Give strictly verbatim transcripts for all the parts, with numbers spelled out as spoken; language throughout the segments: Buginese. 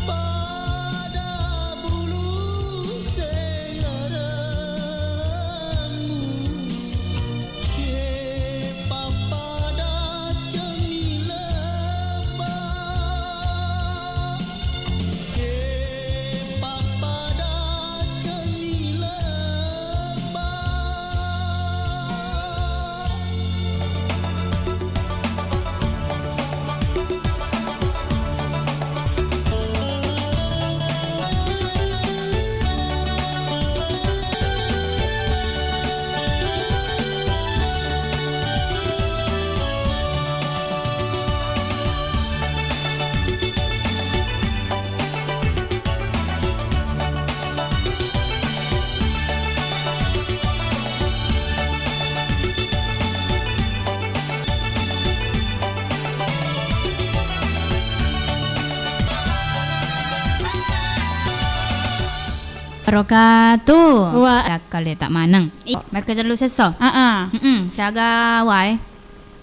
Pada bulu sengeremmu, ke pappada cemileba, ke pappada cemileba. Wabarakatuh. Wa- Sakkale tak maneng. I- Makketellu sesso. Heeh. Mm-mm, siaga wae.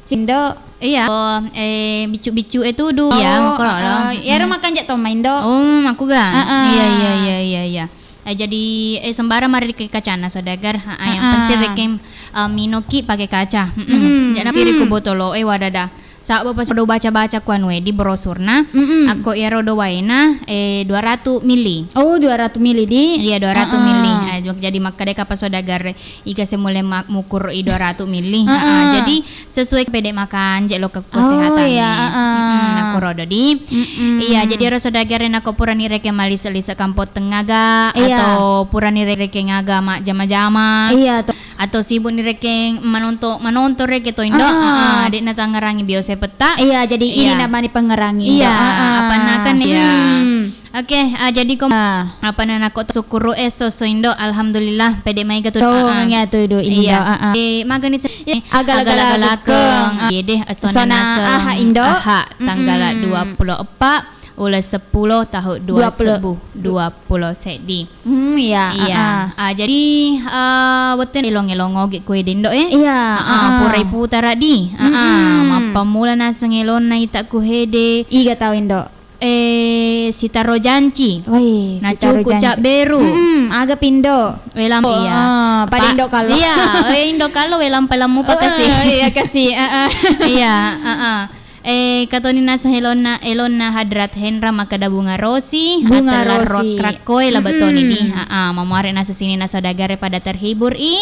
Sindo. Iya. Oh, eh, biccu-biccu e tudu. Iya, oh, makko lolo. Heeh. Iyaro makkanja to, Indo. Oh, makkuga? Heeh. Iya, iya, iya, iya, iya. Eh, jadi, eh, sembarang marekeng kacana saudagar. Heeh, yang penting rekeng, eh, minoki pakai kaca. Mm-mm. Mm-mm. Jangan piring ku botolo, eh, wadada. Sabba pas do baca-baca ku anu e di brosurna, mm-mm, akko iyaro do waena, eh, dua ratu mili. Oh, dua ratu mili di? Iya, dua ratu mili. Heeh. Eh, jadi makkeda kapang saudagar e, iga se mulle ma-, mukur i dua ratu mili. Heeh. Heeh, jadi sesuai pede makanja lo ke kesehatan e. Oh, iya, heeh. Mm-mm, nakkoro do di. Mm-mm. Iya, jadi ero saudagar e nako purani rekeng malise-lise kampong tengnga ga, iya, atau purani re-, rekeng aga majjama-jama. Iya, to. Atau sibuk ni rekeng manonto-, manonton rekeng to, Indo. Ah. Ah, de' natangngerangi biasa petta. Iya, jadi ini namanya pengerangi, Indo. Iya, ah, ah, apa nakan ya. Hmm. Oke, ah, jadi kom-, ah, apa na nako sukkuru e esso-esso, Indo, alhamdulillah, pede maega tu. Oh, ah, ah, ngangi atu du, Indo. Iya. Ah, ah. Eh, magani se-, ya, agala-gala agala-gala lakeng. Lakeng. Ah, iya deh, esso-esso naseng aha, Indo? Aha, tanggal dua puluh empat. Uleng seppulo tahun dua sebbu dua puluh seddi. Hmm, iya, iya. Ah, ah. Ah, jadi, ah, wettu elong-elong ogi kue dendo, eh. Iya, ah, ah, ah, pura iputara di. Ah, ah, mm-mm, mappammula naseng elonna ita ku hede. Iga tau, Indo? Eh, sitaro janci. Woi, sitaro janci. Nacuku cabberu. Mm-mm, aga pindo. Welam, oh, iya. Ah, pada pa-, Indo kalo. Iya, eh, Indo kalo welam palammu pakasi. Oh, iya, kasi. Ah, ah. Iya, ah, ah. Eh, katoni naseng elonna, elonna Hadrat Hendra makkeda Bunga Rosi, Bunga Rosi, atellar ro-, rakkoe laba toni di. Mm-mm. Aa, mamuare naseng sininna saudagare pada terhibur i,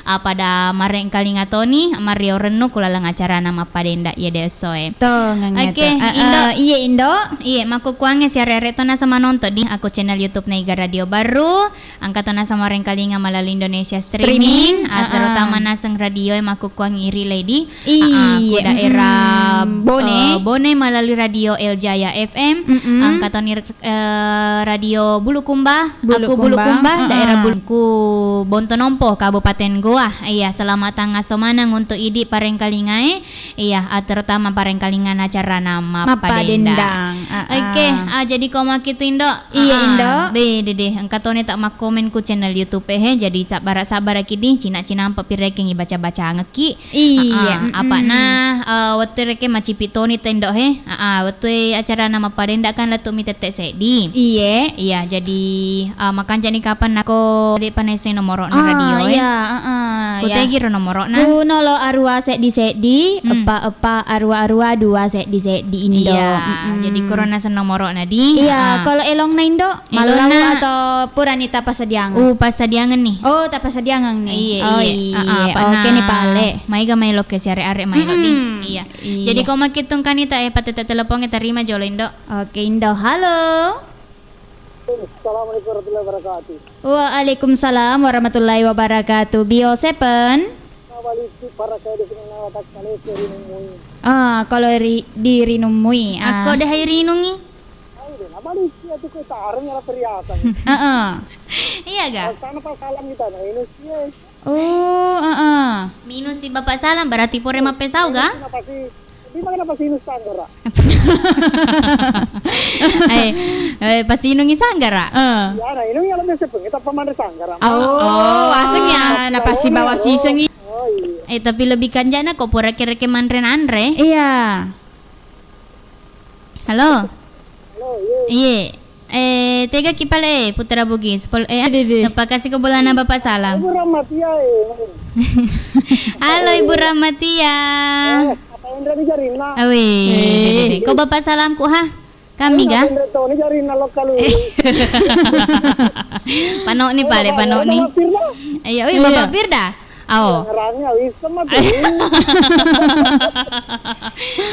a, pada marengkalinga toni, mario rennu ku laleng acarana mappadenda iya de essoe. To, ngangnge to. Oke, Indo. Iye, Indo. Iye, makkukkuangnge siare-are to naseng manonton di akko channel YouTube na Iga Radio Barru. Engka to naseng marengkalinga melalui Indonesia Streaming, streaming, ah, ah, terutama naseng radio e makkukkuang iri lady. Iya, ah, ah, ku daerah, mm-mm, Bone, eh, Bone melalui radio El Jaya F M. Mm-mm. Engka toni, eh, radio Bulukumba, Bulukumba, aku Bulukumba, ah, daerah ah. Bulu-, ku Bontonompo, Kabupaten Gowa. Iya, selamat tangasso maneng untuk idi parengkalingae. Iya, ah, terutama parengkalingana acarana Mappadendang. Mappadendang, ah, ah. Oke, ah, jadi ko makkitu, Indo. Iya, ah, ah. Indo. Be, dede, engka toni tak makkomen ku channel YouTube e, he. Jadi sabbara-sabbaraki di, cina-cinampa pi rekeng ibaca-bacangekki. Iya, ah, ah. Mm-mm. Apana, eh, wettu rekeng macipi toni ta, Indo, he. Ah, ah, wettu e acarana Mappadendang kan lettu mi tette seddi. Iye. Iya, jadi, eh, makancani kapan nako de panaisseng nomoro'na radio e. Ah, iya, ah, ah. Iya. Kutegi ro nomoro'na? Ku nolo arua seddi seddi, hmm, eppa eppa arua arua dua seddi seddi, Indo. Iya, mm-mm, jadi kuro naseng nomoro'na di. Iya, ah, kalau elongna, Indo, mallau elongna atau purani tapasadiang? Uh, pasadiangenni. Oh, tapasadiangenni. Iya, oh, iya. Iya. Ah, ah, apana oke ni pale. Maega maelo ke siare-are maelo di. Mm-mm. Iya. Iya. Jadi ko makkitu engkani ta, eh, patete teleponge tarima jolo, Indo. Oke, Indo. Halo. Assalamualaikum warahmatullahi wabarakatuh. Waalaikumsalam warahmatullahi wabarakatuh. Bio Seven. Nabalikki para kaya di sini nawa takkaleke rinungngi. Ah, kalau ri-, di rinungngi, ah. Akko de hai rinungngi? Ai, de nabalikki atu ko tareng ala periasan. Heeh. Iya ga? Sana pasalam kita, nah, ini sih. Oh, heeh. Minus si Bapak Salam, berarti pore mappesau ga? Napasi, di mana napasi inus sanggara? Eh, eh, pasinungi sanggara? Eh. Ya, nah, ini yang lebih sepeng, kita pemandai sanggara. Oh, oh, aseng ya, napasi bawa siseng i. Oh, iya. Eh, tapi lebih kanjana ko pura kere-kere manre nanre. Iya. Halo? Halo, iya. Iye. Eh, tega ki pale, Putra Bugis? Pol-, eh, Dede. Napakasi ko bolana Bapak Salam. Ibu Rahmatia, eh. Halo, Ibu Rahmatia. Eh, Bapak Indra ni jarinna. Awi, Eh. Dede. Ko Bapak Salam ku, ha? Kami ga? Indra Toni jarinna lokal. Panoni pale, panoni. Bapak Firda. Iya, oi, Iya. Bapak Firda. Ao. Mangerangi, awi, sama tuh.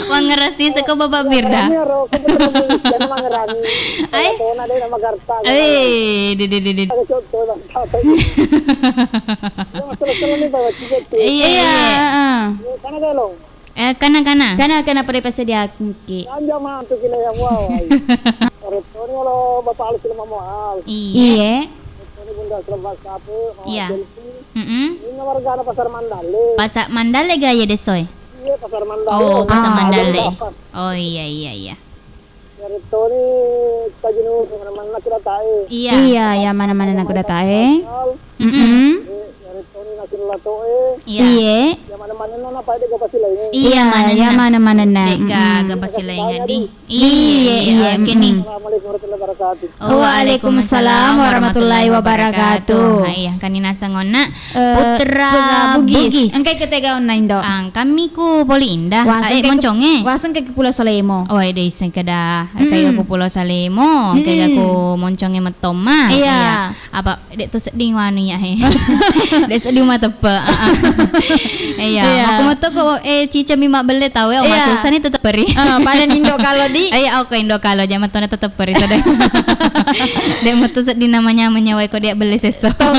Mangerasi seko Bapak Firda. Mangerangi, aro, aku betul-betul jangan mangerangi. Ai. Tona deh nama Garta. Ai, Dede, Dede. Ada contoh, Bang. Tahu, tahu. Masalah-masalah nih, Bang, Cik, tuh. Iya, Iya, iya. Heeh. Iya, sana deh, Long. Eh, kana, kana. Kana, kana pada pasadiakan ki. Jangan, jangan, tuh, gila ya, wow. Retoni lo Bapak Alus Lima Moal. Iya. Iya. Retoni Bunda Selamat Sapu, Mama Iya. Selfie. Mm-mm. Ini wargana Pasar Mandalle. Pasar Mandalle ga ya, Desoy? Iya, Pasar Mandalle. Oh, Pasar Ah, Mandalle. Jam delapan. Oh, iya, iya, iya. Iya, Retoni Tajinu, mana-mana kita tahu. Iya. Iya, ya mana-mana nak udah tahu. Pasar. Mm-mm. Eh, iya, Retoni Nasrullah Toe. Iya. Iya. Ya mana-mana nana pada gak pasti lainnya. Iya, Iya, mana ya nana. Mana-mana nana. Dek ga, Mm-mm. Gak pasti lainnya, di. Iya, iya, iya, iya, oke, nih. Mm-mm. Assalamualaikum warahmatullahi wabarakatuh. Waalaikumsalam warahmatullahi wabarakatuh. Ah, iya, kani nasang onna. Eh, Putra Putra Bugis. Bugis. Engkai ketega onna, Indo? Ang kami ku Poli Indah. Waseng Ah, eh, ke, monconge. Waseng ke Pulau Salemo. Oh, eh, dei sengkeda. Mm-mm. Engkai ku Pulau Salemo, engkai Mm-mm. ku monconge mettomma. Iya. Iya. Apa, dek tu sedding wanu ya, he. Dek sedding mateppe. Ah, ah. Iya. Iya. Aku meto ko, eh, cica mi mabbelle tau, eh, oh, Iya. Masusah ni tetep peri. Ah, pada nindo kalo di. Eh, iya, oke, indo kalo, jama tona tetep Perisa deh. Dek metu sedding namanya menyewa ko dia beli sesso. Tong.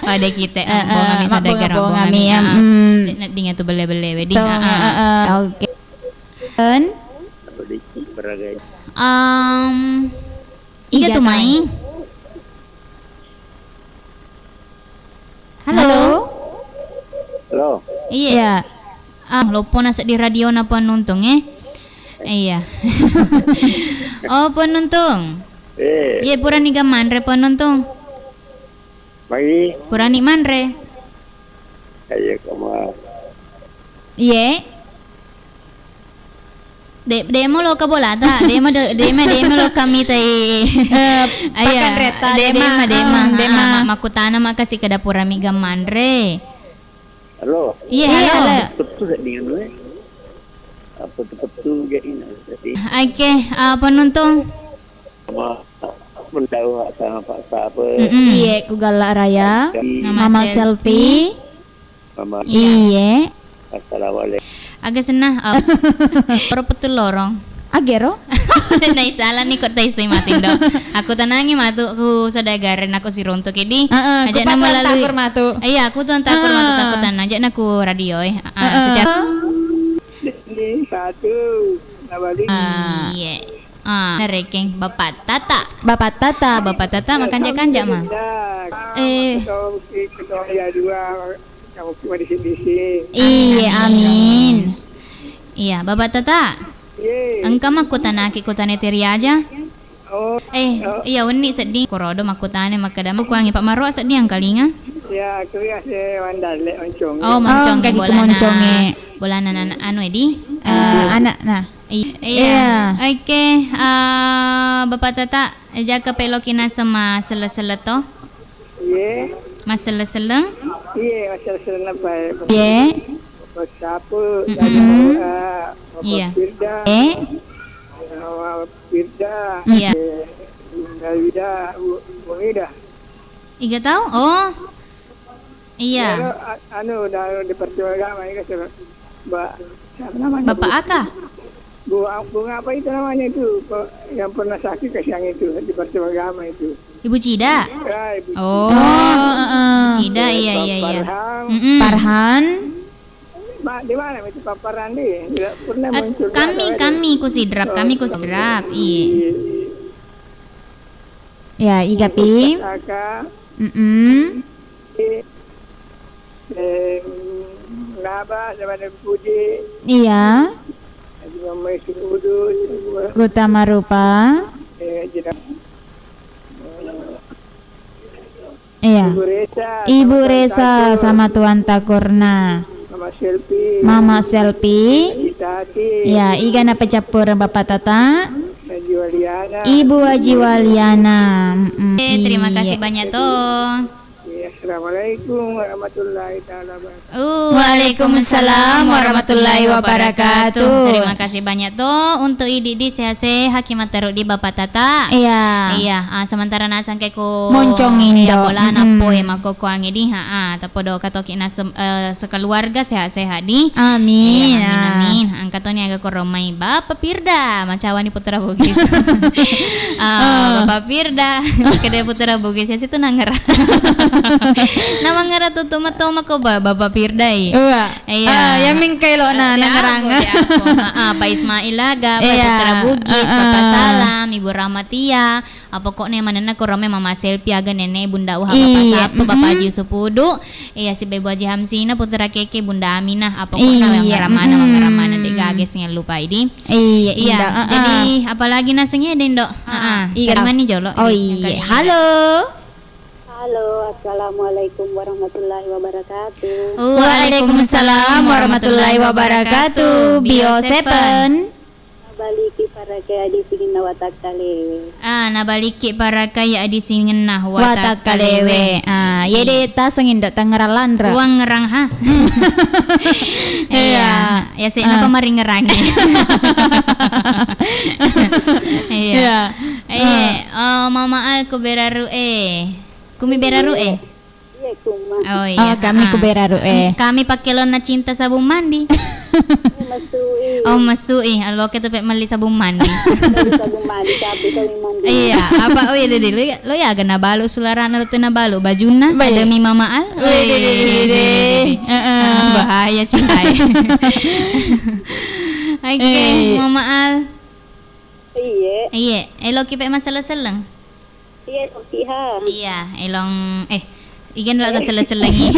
Oh, dek kita. Eh, eh, bonga mi mabbonga, saudagar, bonga mabbonga mi, mi, ya, ah. Mm. Dek nedding itu bele-bele wedding. Tong, ah, ah. Eh, eh. Oke. Kan? Um, iga Iga tu tau. Mai. Halo? Halo? Halo? Iye. Iya. Ah, loppo na seddi radiona Ponnuntung, eh. Iya. Oh, Ponnuntung. Eh. Iye, purani ga manre, Ponnuntung? Mai. Purani manre? Ayo, kama. Iye. De-, demo lo ka bolata, demo de-, demo, demo lo kami tai. Eh, iya, pakan reta, de-, dema, dema, dema. Ah, dema. Ah, ma-, makkutana makasi ke dapura mi ga manre. Halo. Iya, iya, halo. Halo. Pettu sedding anu, eh. Apa tu pettu ga ina sedding. Oke, ah, Ponnuntung. Sama Mendawa sama Pak Sape. Mm-mm. Iye, ku Galla Raya. Mama Mama Selfie. Selfie. Mama. Iya. Iye. Assalamualaikum. Aga senna, oh. Pura petu lorong. Agero? Nai salah ni ko taisai matindo. Aku tanangi matu ku saudagar na ko siruntu kedi. Heeh, ku aja na patu melalui antakur matu. Iya, aku tu antakur matu, heeh, takutan aja na ku radio, eh. Ah, heeh, secara Ini satu, nabali. Ah. Iya. Ah, narekeng Bapak Tata. Bapak Tata. Bapak Tata, makanja-kanja, ma. Eh. Ketua, ketua ya dua, kamu cuma di sini, di sini. Iya, amin. Amin. Iya, Bapak Tata. Iya. Engka makkutanaki kutane teri aja. Oh, eh, oh. Iya, wenni sedding. Korodo makkutane makkeda, "Makkuangi Pak Marwa sedding angkalinga?" Ya, aku ya se Mandalle, Moncong. Oh, Moncong, oh, engka ki bolana, Monconge. Bolana nana, anu, edi? Eh, anak, nah. I-, iya. Iya. Oke, eh, Bapak Tata, jaka peloki naseng massele-sele to? Iye. Massele-seleng? Iye, massele-seleng apa ya? Iye. Bapak Sapu, mm-mm. Bapak, eh, Bapak, iya. Firda. Eh? Bapak Firda. Iya. Eh, Linda Wida, Bu, Bu Ida. Iga tau? Oh. Iya. Lalu, a-, anu, udah di Pertua Agama, ya, kan, Mbak, siapa namanya, Bapak Bu? Aka? Bu, bu apa itu namanya itu? Kok yang pernah sakit kasihan itu di Pertua Agama itu? Ibu Cida? Ya, Ibu Cida. Oh, heeh. Ibu Cida, iya, iya, iya. Farhan. Mm-mm. Farhan. Ma-, di mana itu Pak Farhan di? Tidak pernah muncul. Eh, kami, kami ku Sidrap, kami ku Sidrap, iya. Oh, iya. Ya, iga pi? Aka. Mm-mm. Eh, Naba, Naba dan Puji. Iya. Haji Muhammad Suudu, Kuta Marupa. Eh, Haji Nab-, Iya. Ibu Resa, Ibu Resa, sama tuan takorna. Mama Selfie. Mama Selfie. Aji Tati. Ya, iga napacappureng Bapak Tata? Aji Waliana. Ibu Aji Waliana. Mm-mm. Eh, terima kasih banyak, toh. Iya, assalamualaikum warahmatullahi taala wabarakatuh. Uh, waalaikumsalam warahmatullahi wabarakatuh. Terima kasih banyak, toh, untuk idi-idi, sehat-sehat ki matteru di Bapak Tata. Iya. Iya, ah, sementara nasangke ku moncong, iya, Indo. Bola, mm-mm, nappoe makkokkoangnge di, ha, ah, tapodo katoki nasem-, eh, sekeluarga sehat-sehat di. Amin. Iya, amin, amin. Engka toni aga koromai Bapak Firda, macawani Putra Bugis. Ah, ah. Bapak Firda, kede Putra Bugis ya situ nangera. Namangera tutu matoma ko ba-, Bapak Firda i. Iya. Iya. Ah, ya mingkailo na, ah, nangerang. Dia aku, dia aku. Ah, ah, Pak Ismail aga, Pak, iya, Putra Bugis, ah, ah, Bapak Salam, Ibu Rahmatia, ah, pokoknya manenna korome Mama Selfie aga, Nenek, Bunda Uha, Bapak, iya, Sapu, Bapak, mm-mm, Haji Yusuf Udu, iya, sibawa Ibu Haji Hamsina, Putra Keke, Bunda Aminah, ah, pokoknya, iya, wangeramana, mm-mm, wangeramana, de gaga singeng lupa idi. Iya, iya, Indo, ah, ah, jadi apalagi nasengngede, Indo? Ah, ah, iya. Tarimani jolo. Oh, iya. Halo. Halo, assalamualaikum warahmatullahi wabarakatuh. Waalaikumsalam warahmatullahi wabarakatuh. Bio Seven. Nabaliki parakai adi singenna watakkalewe. Ah, nabaliki parakai adi singenna watakkalewe. Watakkalewe. Ah, iya de taseng, Indo, tangerang lanre. Uang ngerang, ha? Hmm. Iya. Iya. Ya, se-, ah, napa maringerangi? Iya. Iya. Eh, ah, oh, Mama Al ku beraru, eh. Kumi beraru, eh? Iya, kuma. Oh, iya. Oh, kami, ah, ku beraru, eh. Kami pakai lonna cinta sabung mandi. Masui. Oh, masui. Lo ke tupe melli sabung mandi. Melli sabung mandi, tapi sabung mandi. Iya, apa? Oh, iya, dede. Lo ya, lo ya, aga nabalu sularana, lo tu nabalu bajunna, baik, ada mi Mama Al. Oh, iya, dede, dede, dede. Heeh. Ah, bahaya, cinta. Oke, eh, Mama Al. Iye. Iye, eloki pe masselleng-selleng? Iye, Sofiha. Iya, elong, eh, iga nalo tasselleng-sellengi.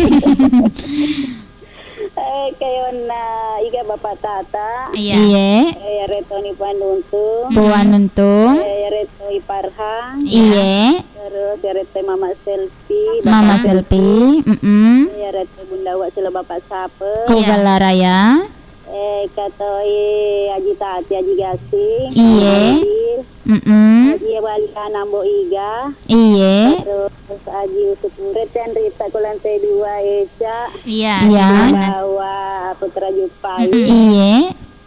Eh, kayonna iga Bapak Tata. Iya. Iye. Eh, yaretoni Puang Nuntung. Puang Nuntung. Eh, yaretoi Parhang. Iya. Iye. Terus yaretoi Mama Selfie, Mama Bapak Selfie, Nuntung. Mm-mm. Eh, yaretoi Bunda Uwa silo Bapak Sape. Iya. Kogala Raya. Eh, katoi Aji Tati, Aji Gasing, iye, Aji, mm-mm, Aji Waliana Ambo Iga. Iye. Terus Aji Usupure, Tenrita ku lantai dua, Eca. Iya, iya. Bawa Putra Jupai. Mm-mm. Iye.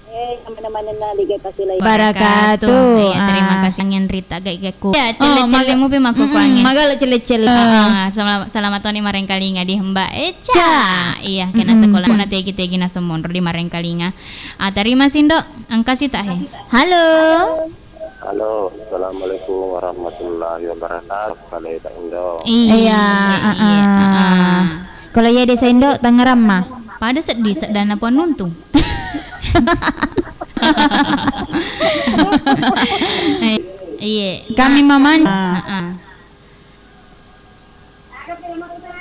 Eh, yang mana-mana na liga kasih lagi. Barakatuh. Iya, terima kasih. Ah. Angin Rita, gak, gak ku. Ya, oh, celle-celle maga-, mu pi makkukuangnge. Mm-mm, magala celle-celle. Ah, selamat, selamat toni marengkalinga di Mbak Eca. Ca. Iya, kena sekolah. Mm-mm. Puna tegi-tegi nasemonro di marengkalinga. Ah, terima sindo, engkasi tak he. Halo. Halo, assalamualaikum warahmatullahi wabarakatuh. Kale tak Indo. Iya, iya, ah, ah. Kalau iya desa Indo, Tangerang ma. Pada seddi seddana Puang Nuntung. Iye. Kami mamang. Ah, ah.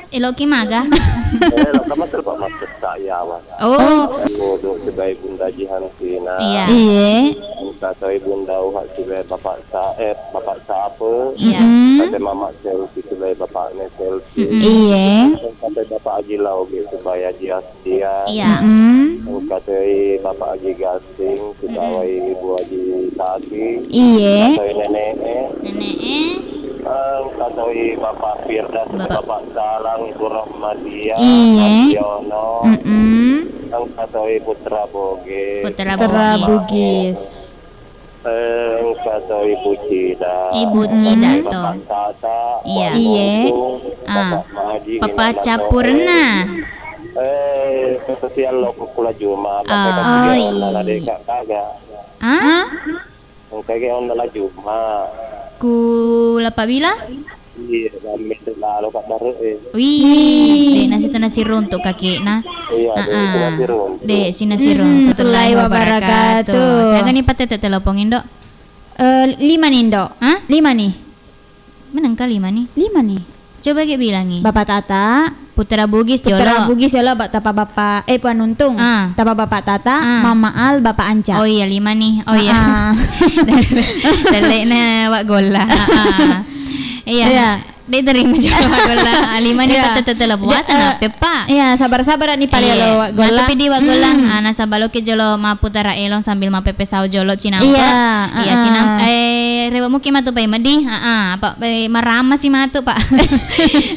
Eloki maga? Eh, lo kama terpa maksud tak yawa. Oh. Bodo sebagai Bunda Jihan Sina. Iya. Iye. Engka toi Bunda Uha sebagai Bapak Sa-, eh, Bapak Sape. Iya. Mm-mm. Kata Mama Selfie sebagai Bapak Ne Selfie. Mm-mm. Iye. Kata Bapak Aji Lau gitu sebagai Aji As- Iya. Iya. Mm-mm. Engka toi Bapak Aji Gasing, mm-mm, sibawa Ibu Aji Tati. Iye. Engka toi nene'e. Nene'e. Engka toi Bapak Firda, Bapak, Bapak Salang, Ibu Rahmadia, iye, Mas Yono. Mm-mm. Engka toi Putra Bogis. Putra Bogis. Putra Bogis. Eh, engka to Ibu Cida. Ibu Cida to. Bapak Tata, iya. Iye. Bapak Maji, Papa Minang Campurna. Eh, spesial lo ku kula Juma, pakai, oh, kasih iya. Onna la deka kaga. Ah? Engka ge onna la Juma. Ku lapa bila? Iya, mammeng lalo ka dare, eh. Wih, wih. De' nasi tu nasi runtu' kakekna. Iya, de' nasi runtu'. De' si nasi runtu'. Warahmatullahi wabarakatuh. Siaga ni patete telepon, Indo? Eh, lima ni, Indo. Hah? Lima ni. Menengka lima ni? Lima ni. Coba ge bilangi. Bapak Tata. Putra Bugis, Putra Bugis, yolo, Bapak Tapa Bapak, eh, Puang Nuntung. Ah. Tapa Bapak Tata, ah. Mama Al, Bapak Anca. Oh iya, lima ni. Oh iya. Ah. Dalekna Wak Golla. Ah, ah. Iya. Iya. De' terima jolo waggolla. Alimani. Iya. Pattette-tette la puasa, ja-, napeppa. Iya, sabar-sabar ni pale. Iya. Lo waggolla. Matu pidi waggolla. Hmm. Ah, nasaba loki jolo mapputara elong sambil mappeppe sau jolo cinampa. Iya, iya, cinam-, eh, rewe muki matu pai medi. Heeh, apa, eh, marama si matu, Pak.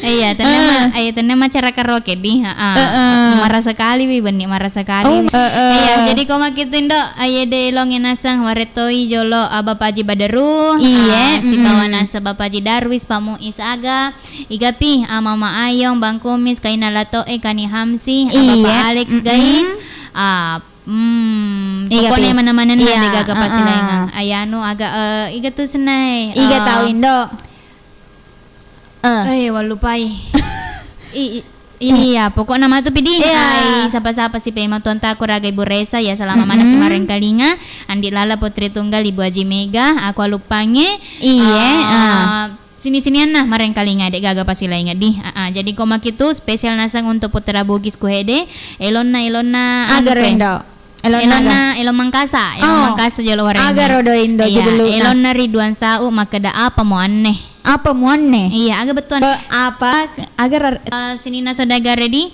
Iya, tenna ma-, eh, tenna macaraka roke di. Heeh. Heeh. Marasa kali wi benni, marasa kali. Oh, heeh. Iya, jadi ko makitu Indo, aye de elong e naseng warettoi jolo, ah, Bapak Haji Badarru. Iya, ah, sibawa mm-mm. Naseng Bapak Haji Darwis, Pak Muiz aga. Igapi, ah, Mama Ayong, Bang Kumis, Kaina Latoe, Kani Hamsi, ah, iya. Bapak Alex, mm-mm. Guys. Ah, hmm, iga pokoknya pi. Mana-mana iya, de gaga pasti, ah, lainga. Ayanu aga, eh, iga tu senai. Iga eh, tau Indo. Eh. Eh, wallupai. I, i, iya, pokokna matu pidi. Iya. Ai, sapa-sapa si pema tuanta aku raga Ibu Resa, ya selama mana mm-mm. Kemarin kalinga, Andi Lala Putri Tunggal Ibu Haji Mega, aku aluppange. Iya, eh, ah. Sini-sinianna marengkalinga de gaga pasilainga di. Ah, ah. Jadi ko makitu spesial naseng untuk Putra Bugis ku hede, elonna, elonna, aga anu pe. Rendo? Elonna, elonna aga? Elong Mangkasa, elong oh. Mangkasa jolo warengnge. Aga rodo Indo iya, juduluna? Elonna Ridwan Sau makkeda apa muanne. Apa muanne? Iya, aga bettuanne. Be-, apa, aga rar- eh, sininna saudagar di.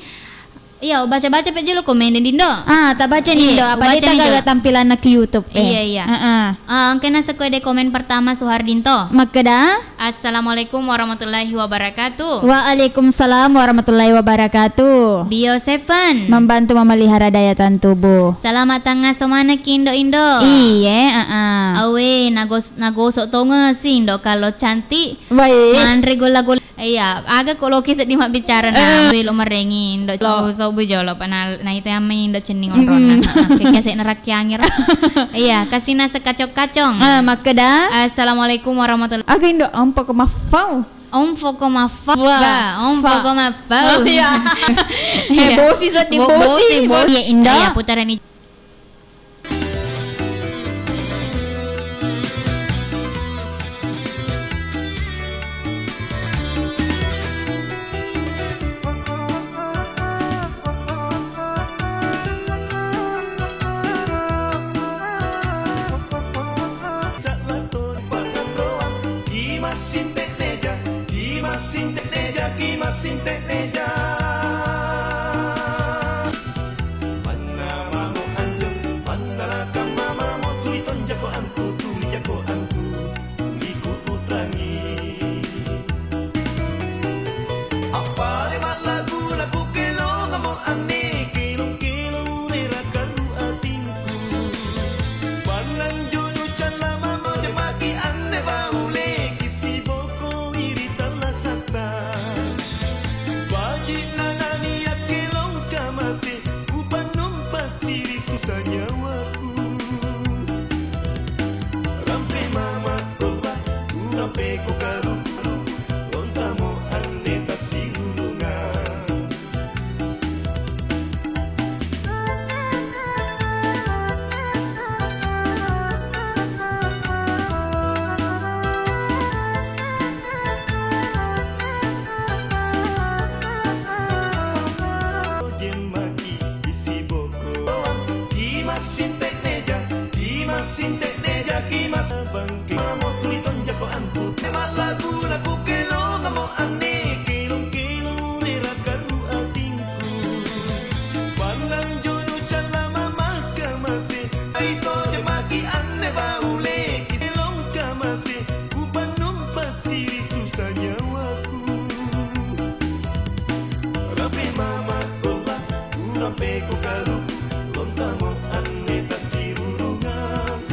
Iya, ubaca-baca pe jolo komen Dindo. Ah, tabaca ni Indo, apa de ubaca ni tagaga jolo. Tampilanna ki YouTube e. Iya, iya. Heeh. Ah, engka naseng ko de komen pertama Suhardinto. Makkeda? Assalamualaikum warahmatullahi wabarakatuh. Waalaikumsalam warahmatullahi wabarakatuh. Bio Seven. Membantu memelihara daya tahan tubuh. Selamat tangaso manekki Indo-Indo. Iye, heeh. Awe, nagos-, nagosok tongeng si Indo kalau cantik. Baik. Manre gola-gola. Iya, aga ko loki seddi mabbicara na, eh. Welo marengi, Indo, lo. Sobu jolo, panal, na itu yang main Indo cenning onrona. Mm-mm. Heeh, kekesek nerakki angin. Iya, kasina sekacong-kacong. Ah, makkeda. Assalamualaikum warahmatullahi. Aga Indo, ompo ko maffau. Ompo ko maffau. Wah, ompo ko maffau. Oh, iya. Iya. Eh, bosi seddi, bo-, bosi, bosi, bosi. Iya, Indo. Iya, putaran i- Manna mamo anjo, manna lakang mamamo, tuli tonjako antu, tuli jako antu, tuli kukutrangi. Appale mallagu laku kelongamo anne, kelong-kelong rera karu atingku. Manna anjo nu calla mamo jemaki anne baule, kisiboko iri tallasatta. Baji'na nani akkelong kamase, Upannumpa siri susa nyawaku. Rampe mama toba, urampe ko kalu-kalu, lontamo anne tasirurungang. Jemmaki isi boko. Ki massinte neja, ki massinte neja, ki mas-, bangke. Mamo tuli tonjako antu. Mallagu laku kelongamo anne, kelong-kelong rera karu atingku. Manna anjo nu calla mama kamase, aito jemmaki anne baule, kiselong kamase, upannumpa siri susa nyawaku. Rampe mama toba, urampe ko kalu, lontamo anne tasirurungang.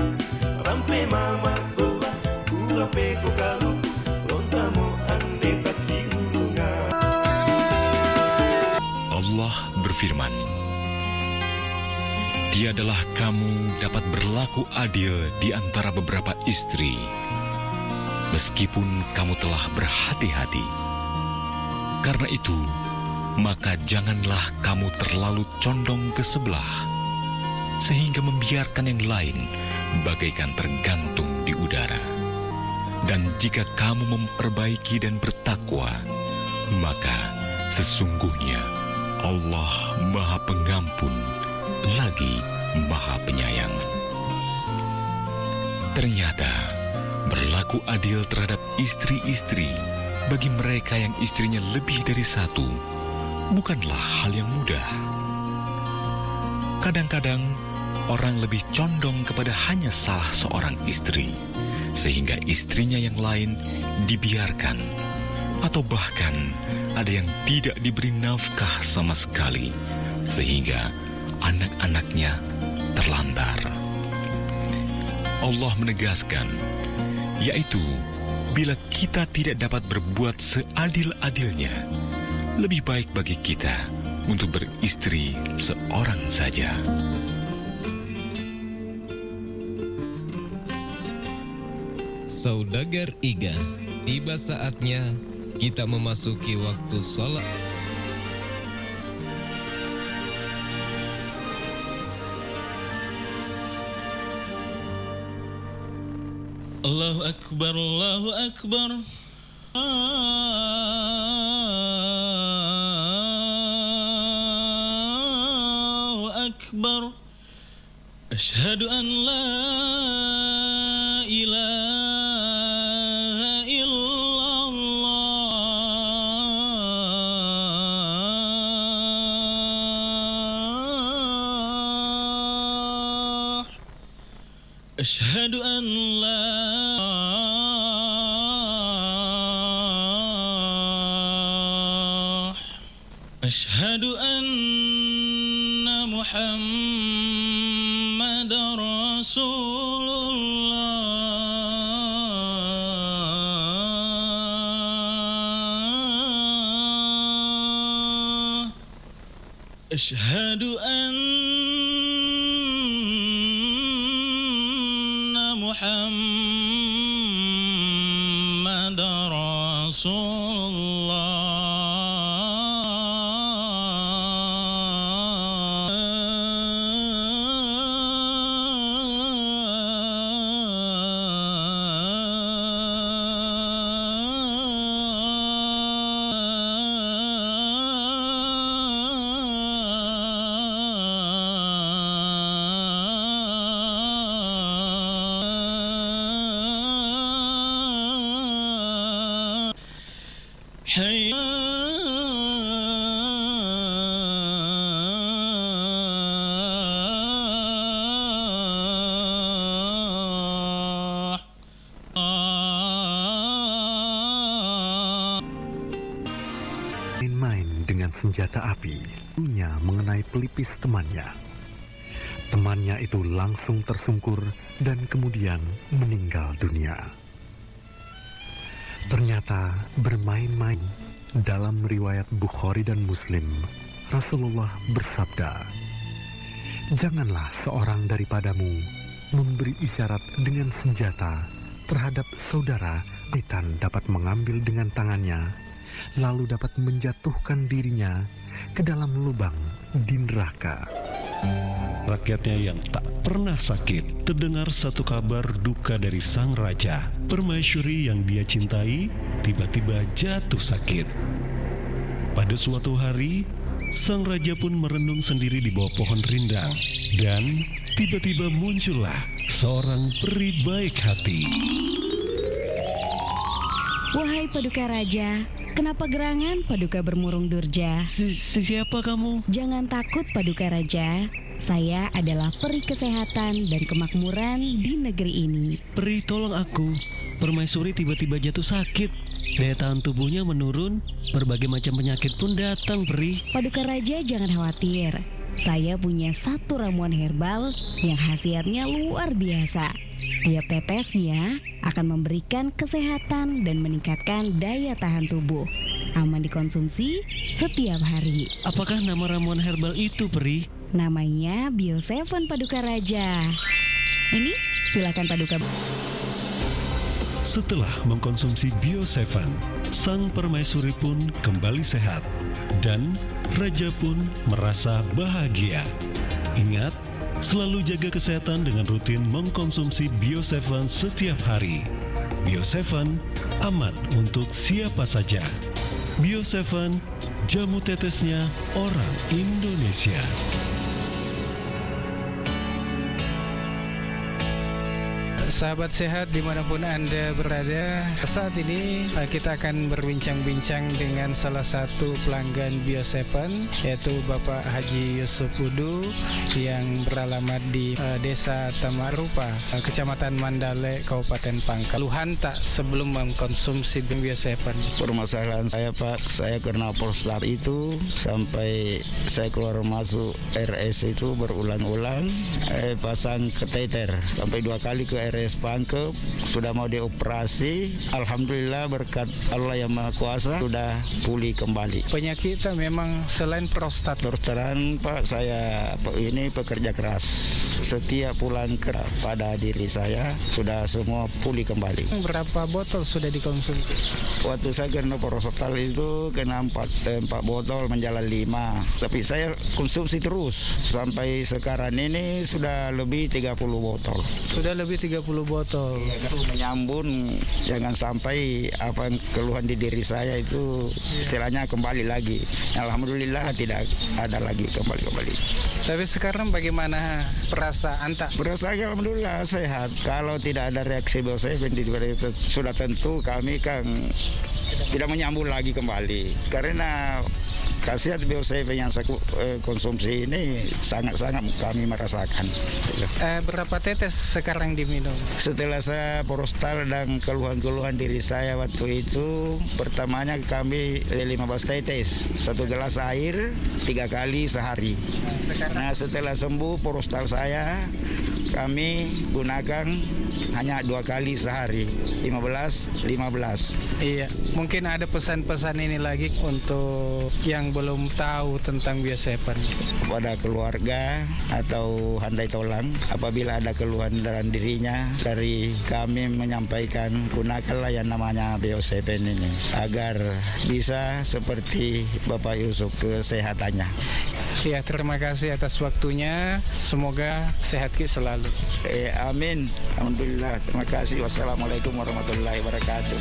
Rampe mama toba, urampe ko kalu, lontamo anne tasirurungang. Allah berfirman, "Tiadalah kamu dapat berlaku adil di antara beberapa istri, meskipun kamu telah berhati-hati. Karena itu, maka janganlah kamu terlalu condong ke sebelah, sehingga membiarkan yang lain bagaikan tergantung di udara. Dan jika kamu memperbaiki dan bertakwa, maka sesungguhnya Allah Maha Pengampun lagi Maha Penyayang." Ternyata, berlaku adil terhadap istri-istri Bagi mereka yang istrinya lebih dari satu, bukanlah hal yang mudah. Kadang-kadang, orang lebih condong kepada hanya salah seorang istri, sehingga istrinya yang lain dibiarkan, atau bahkan ada yang tidak diberi nafkah sama sekali, sehingga anak-anaknya terlantar. Allah menegaskan, yaitu bila kita tidak dapat berbuat seadil-adilnya, lebih baik bagi kita untuk beristri seorang saja. Saudagar Iga, tiba saatnya kita memasuki waktu salat. Allahu Akbar, Allahu Akbar. Allahu Akbar. Asyhadu an la ilaha illallah. Asyhadu an la Asyhadu anna Muhammadar Rasulullah. Asyhadu anna Muhammadar Rasulullah. Hayya. Main-main dengan senjata api, gurunya mengenai pelipis temannya. Temannya itu langsung tersungkur dan kemudian meninggal dunia. Ternyata bermain-main. Dalam riwayat Bukhari dan Muslim, Rasulullah bersabda, "Janganlah seorang daripadamu memberi isyarat dengan senjata terhadap saudara, kaitan dapat mengambil dengan tangannya, lalu dapat menjatuhkan dirinya ke dalam lubang di neraka." Rakyatnya yang tak pernah sakit terdengar satu kabar duka dari sang raja. Permaisuri yang dia cintai tiba-tiba jatuh sakit. Pada suatu hari, sang raja pun merenung sendiri di bawah pohon rindang, dan tiba-tiba muncullah seorang peri baik hati. Wahai Paduka Raja, kenapa gerangan Paduka bermurung durja? Si-, si-, siapa kamu? Jangan takut, Paduka Raja. Saya adalah peri kesehatan dan kemakmuran di negeri ini. Peri, tolong aku. Permaisuri tiba-tiba jatuh sakit. Daya tahan tubuhnya menurun, berbagai macam penyakit pun datang, Peri. Paduka Raja, jangan khawatir. Saya punya satu ramuan herbal yang khasiatnya luar biasa. Tiap tetesnya akan memberikan kesehatan dan meningkatkan daya tahan tubuh. Aman dikonsumsi setiap hari. Apakah nama ramuan herbal itu, Peri? Namanya Bio Seven, Paduka Raja. Ini, silakan, Paduka. Setelah mengkonsumsi Bio Seven, sang permaisuri pun kembali sehat dan raja pun merasa bahagia. Ingat, selalu jaga kesehatan dengan rutin mengkonsumsi Bio Seven setiap hari. Bio Seven aman untuk siapa saja. Bio Seven, jamu tetesnya orang Indonesia. Sahabat sehat dimanapun Anda berada, saat ini, eh, kita akan berbincang-bincang dengan salah satu pelanggan Bio Seven, yaitu Bapak Haji Yusuf Udu yang beralamat di, eh, Desa Tamarupa, eh, Kecamatan Mandale, Kabupaten Pangkep. Keluhan tak sebelum mengkonsumsi Bio Seven? Permasalahan saya, Pak, saya kena prostat itu sampai saya keluar masuk R S itu berulang-ulang, eh, pasang kateter. Sampai dua kali ke R S Pangkep, sudah mau dioperasi. Alhamdulillah, berkat Allah Yang Maha Kuasa, sudah pulih kembali. Penyakit tak memang selain prostat? Terus terang, Pak, saya pe-, ini pekerja keras. Setiap pulang ke, pada diri saya, sudah semua pulih kembali. Berapa botol sudah dikonsumsi? Waktu saya kena prostat itu kena empat, eh, empat botol menjalan lima. Tapi saya konsumsi terus. Sampai sekarang ini sudah lebih tiga puluh botol. Sudah lebih tiga puluh botol. Iya, itu menyambung, jangan sampai apa yang keluhan di diri saya itu istilahnya kembali lagi. Alhamdulillah, tidak ada lagi kembali-kembali. Tapi sekarang bagaimana perasaan tak? Perasaan alhamdulillah sehat. Kalau tidak ada reaksi Bio Seven di, sudah tentu kami kan tidak menyambung lagi kembali. Karena khasiat Bio Seven yang saya ku-, eh, konsumsi ini sangat-sangat kami merasakan. Eh, berapa tetes sekarang diminum? Setelah saya prostat dan keluhan-keluhan diri saya waktu itu, pertamanya kami, eh, lima belas tetes, satu gelas air tiga kali sehari. Nah, sekarang? Nah, setelah sembuh prostat saya, kami gunakan hanya dua kali sehari, lima belas, lima belas. Iya, mungkin ada pesan-pesan ini lagi untuk yang belum tahu tentang Bio Seven. Kepada keluarga atau handai tolang, apabila ada keluhan dalam dirinya, dari kami menyampaikan, gunakanlah yang namanya Bio Seven ini agar bisa seperti Bapak Yusuf kesehatannya. Ya, terima kasih atas waktunya. Semoga sehat ki selalu. Eh, amin. Alhamdulillah. Terima kasih. Wassalamualaikum warahmatullahi wabarakatuh.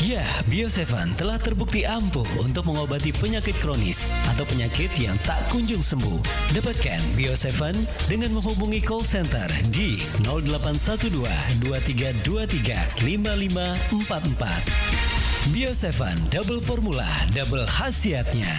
Ya, Bio Seven telah terbukti ampuh untuk mengobati penyakit kronis atau penyakit yang tak kunjung sembuh. Dapatkan Bio Seven dengan menghubungi call center di nol delapan satu dua, dua tiga dua tiga, lima lima empat empat. Bio Seven, double formula, double khasiatnya.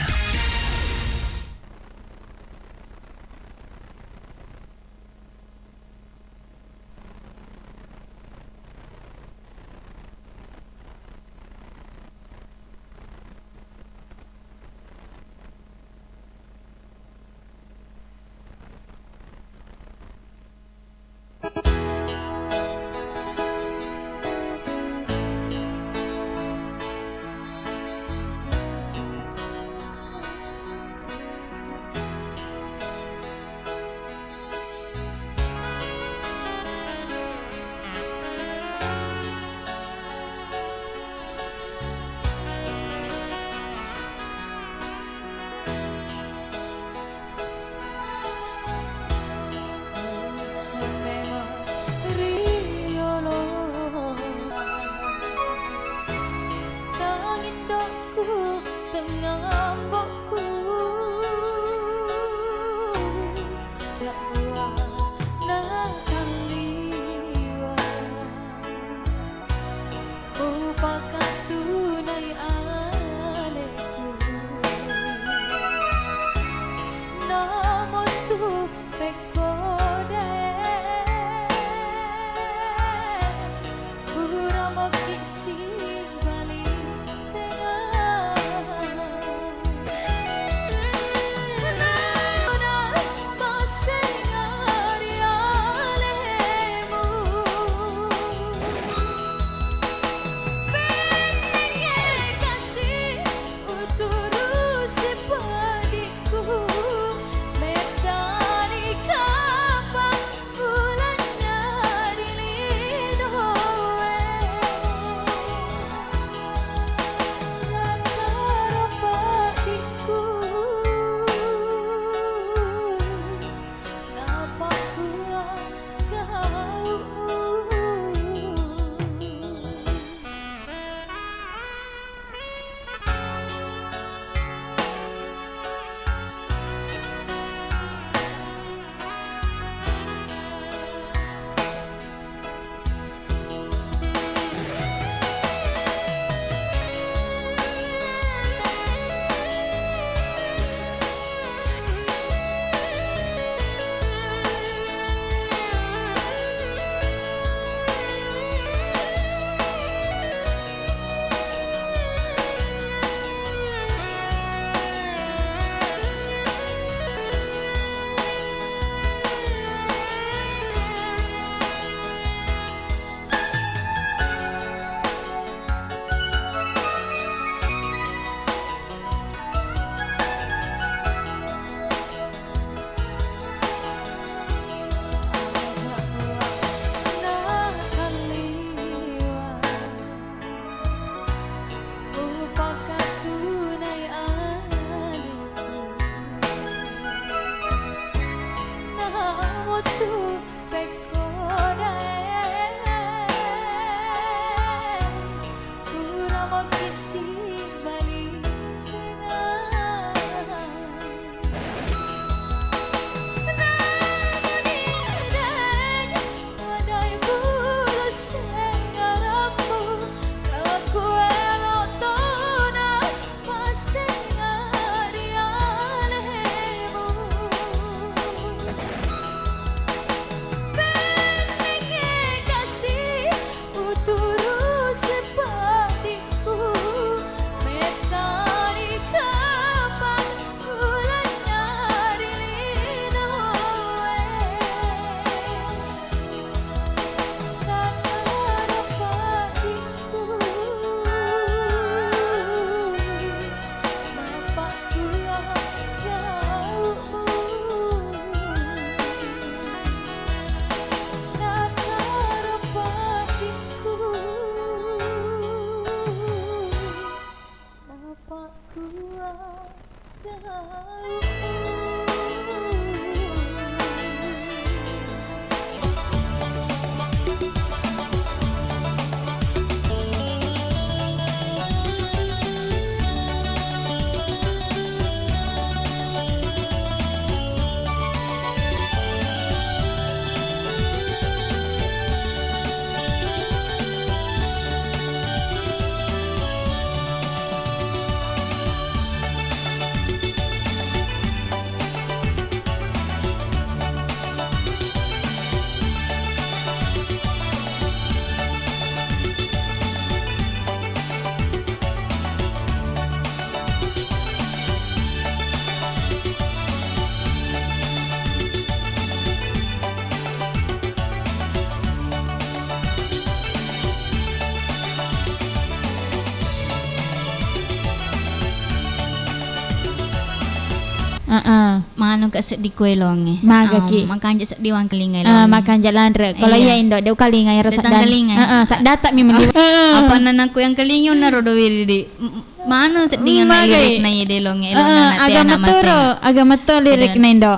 Heeh. Manu ka seddi kue longe. Magaki. Ah, makanja seddi wangkalinga. Ah, longe. Makanja lanre. Kalau iya, iya, Indo, de ukalinga ero. De saddan. Tangkalinga. Heeh, saddata mi meni. Apa nanakku yang kalingi unna rodo wiri di. M-, m-, manu seddi ngana. Magai. Lirikna iya de longe. Heeh, elona nate aga anak metoro, maseng. Aga meto lirikna, Indo.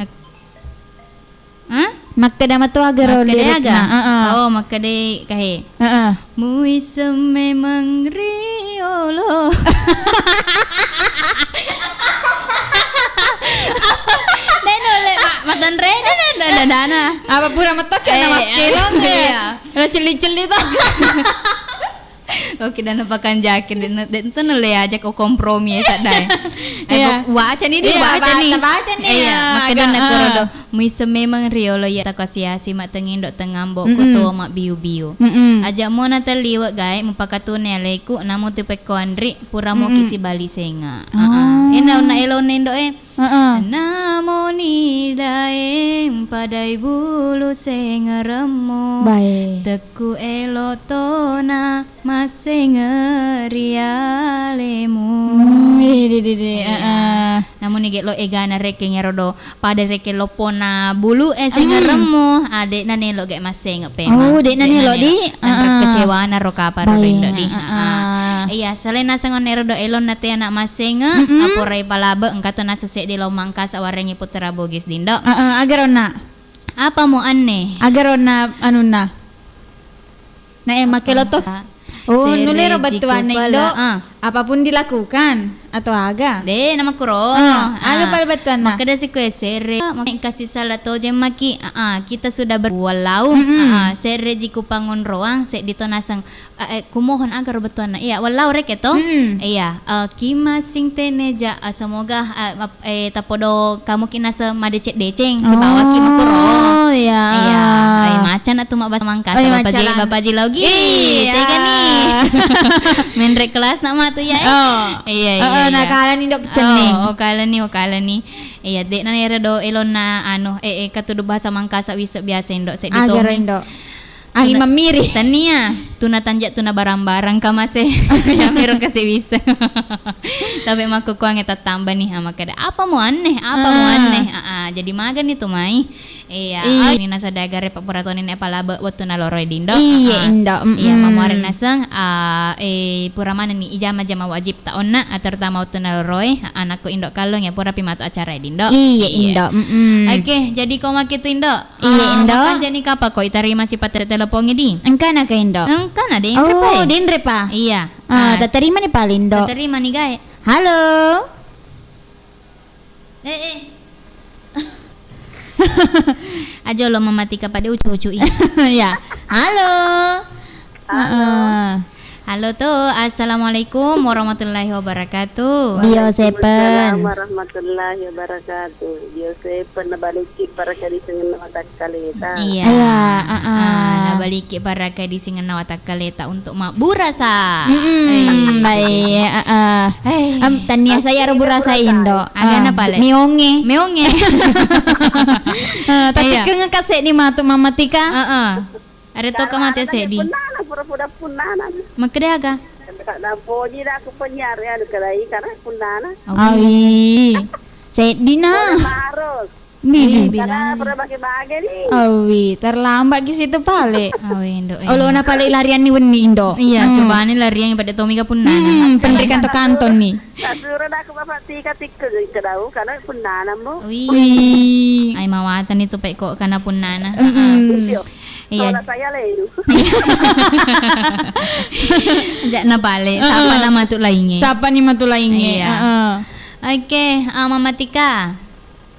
Nak-, Hah? Makkeda mato aga ro lirikna. Makkeda aga? Heeh. Oh, makkeda kahe. Heeh. Muiseng memeng riolo. Dai nulle, ma-, matanre, dana, dana, dana. Apa pura meto ke. Eh, nama kelong, iya. Ada celi-celi to. Oke, dana pakanjaki, de, de, itu nulle aja ko kompromi ya, sadda e. Eh, iya. Wacani di, iya, wacani. Baca, bacani. Iya, ya, makkeda agak, na korodo. Muiseng memeng riolo iya takasiasi mattengindo tengambo, mm-mm, ko to mabbiu-biu. Mm-mm. Aja mo natalliwe gae mupakatune aleku, namu tu pekko anri, pura moki, mm-mm, sibali senga. Oh. Heeh. Enda unna elona, Indo e. Heeh. Namoni daeng padai bulu sengeremmu. Bae. Tekku elo tona massenge ri alemu. Hmm, di, di, di, di, iya, heeh. Namuni gelo egana rekeng ero do, pada rekeng loppona bulu e, mm, sengeremmu, ade na nelo ge massenge pema. Oh, de na nelo, di? Heeh. Kecewana ro kapang ro, bae, Indo, di. Heeh. Heeh. Iya, selain naseng onne ero do elona te anak massenge, mm-mm, aporai palabe, engka to naseng seddi lo Mangkasa warengi Putra Bugis, Indo. Heeh, aga ronna? Apa mo anne? Aga ronna anunna? Na e, makkelo to. Oh, serre nulero bettuanna, Indo. Ah. Apapun dilakukan atau aga? De, namakkuro. Ah, aga pale bettuanna? Makkeda sikue serre, makkeda kasih salah tojeng maki. Ah, ah, kita sudah ber-, wallau. Mm-mm. Ah, ah, serre ji ku pangonroang, seddi to naseng. Eh, eh, kumohon aga ro bettuanna. Iya, wallau reke to? Mm-mm. Iya, eh, ki massing tene ja, eh, semoga, eh, map-, eh, tapodo kamu ki naseng madeceng-deceng, sibawa ki makkuro. Oh, iya. Iya, eh, macan atu mabbasa Mangkasa, oh, iya, Bapak Ji, macan. Bapak Ji Laugi. Iya. Tega ni. Menre kelas nak matu ya, eh? Oh. Iya, iya, heeh, iya. Nakalani, Indo, cenning. Oh, oh, kalani, oh, kalani. Iya, de na ero do elona anu, eh, eh, katudu bahasa Mangkasa wise biasa, Indo, seddi. Aga ro, Indo? Angin mamiri. Tania, tuna tanja, tuna barang-barang kamase. Yamiro kasi bisa. Tapi makkukuangnge tattamba ni, ha, makkeda, "Apa mo anne? Apa mo anne?" Ah, ah, jadi magani tu mai. Iya, ah, ini nasodagare pappura toni ne palabe wettu naloroi, Indo. Iya, ah, Indo. Iya, mm-mm. Mamuare naseng, ah, eh, pura manenni ijama-jama wajib ta onna, ah, terutama wettu naloroi, ah, anakku Indo Kallong ya pura pi matu acara, Indo. Iya, iya. Indo. Mm-mm. Oke, jadi ko maki tu, Indo. Iya, ah, Indo. Makanjak ni kapa ko itarima sipatte telepongi di? Engkana ka, Indo? Engkana, denre pa. Oh, denre pa. Iya. Ah, ah, tatarima ni pale, Indo. Tatarima ni gae. Halo. Eh, eh. Ajo lo mamatika pada ucu-ucu i. Iya. Halo. Halo. Heeh. Halo to, assalamualaikum warahmatullahi wabarakatuh. Dio Sepen. Waalaikumsalam warahmatullahi wabarakatuh. Dio Sepen, nabalikki parakka disengenna watakkaleta. Iya. Iya, heeh. Ah, nabalikki parakka disengenna watakkaleta untuk mabburasa. Mm-mm, eh, baik, heeh. Eh, em, tania saya ro burasa, Indo. Agana pale. Meonge. Meonge. Eh, tapi iya. Kengeng kasek ni matu mamatika. Heeh. Ada to ka mate seddi. Punnana, pura-pura punnana. Makkeda aga? Napoji dah aku penyiar ya, anu kedai, karena punnana. Awi. Seddi na. Boleh marus. Bidi. Karena pura bage-bage ni. Awi, terlambat ki situ pale. Awi, Indo, eh. Olo na pale larian ni wenni, Indo. Iya, hmm. Coba ni larian pada tomi ga punnana. Hmm, penri kanto-kanto ni. Tak suruh dah aku bapak tika tikke ke dau, karena punnana, Bu. Wih. Wih. Ai mawatani tu pekko kana punnana. Mm-mm. Heeh. Iya. Iya. Tolak saya le itu. Ajak na pale, heeh. Sapa na matu lainge? Sapa ni matu lainge? Iya. Heeh. Oke, ah, Mama Tika.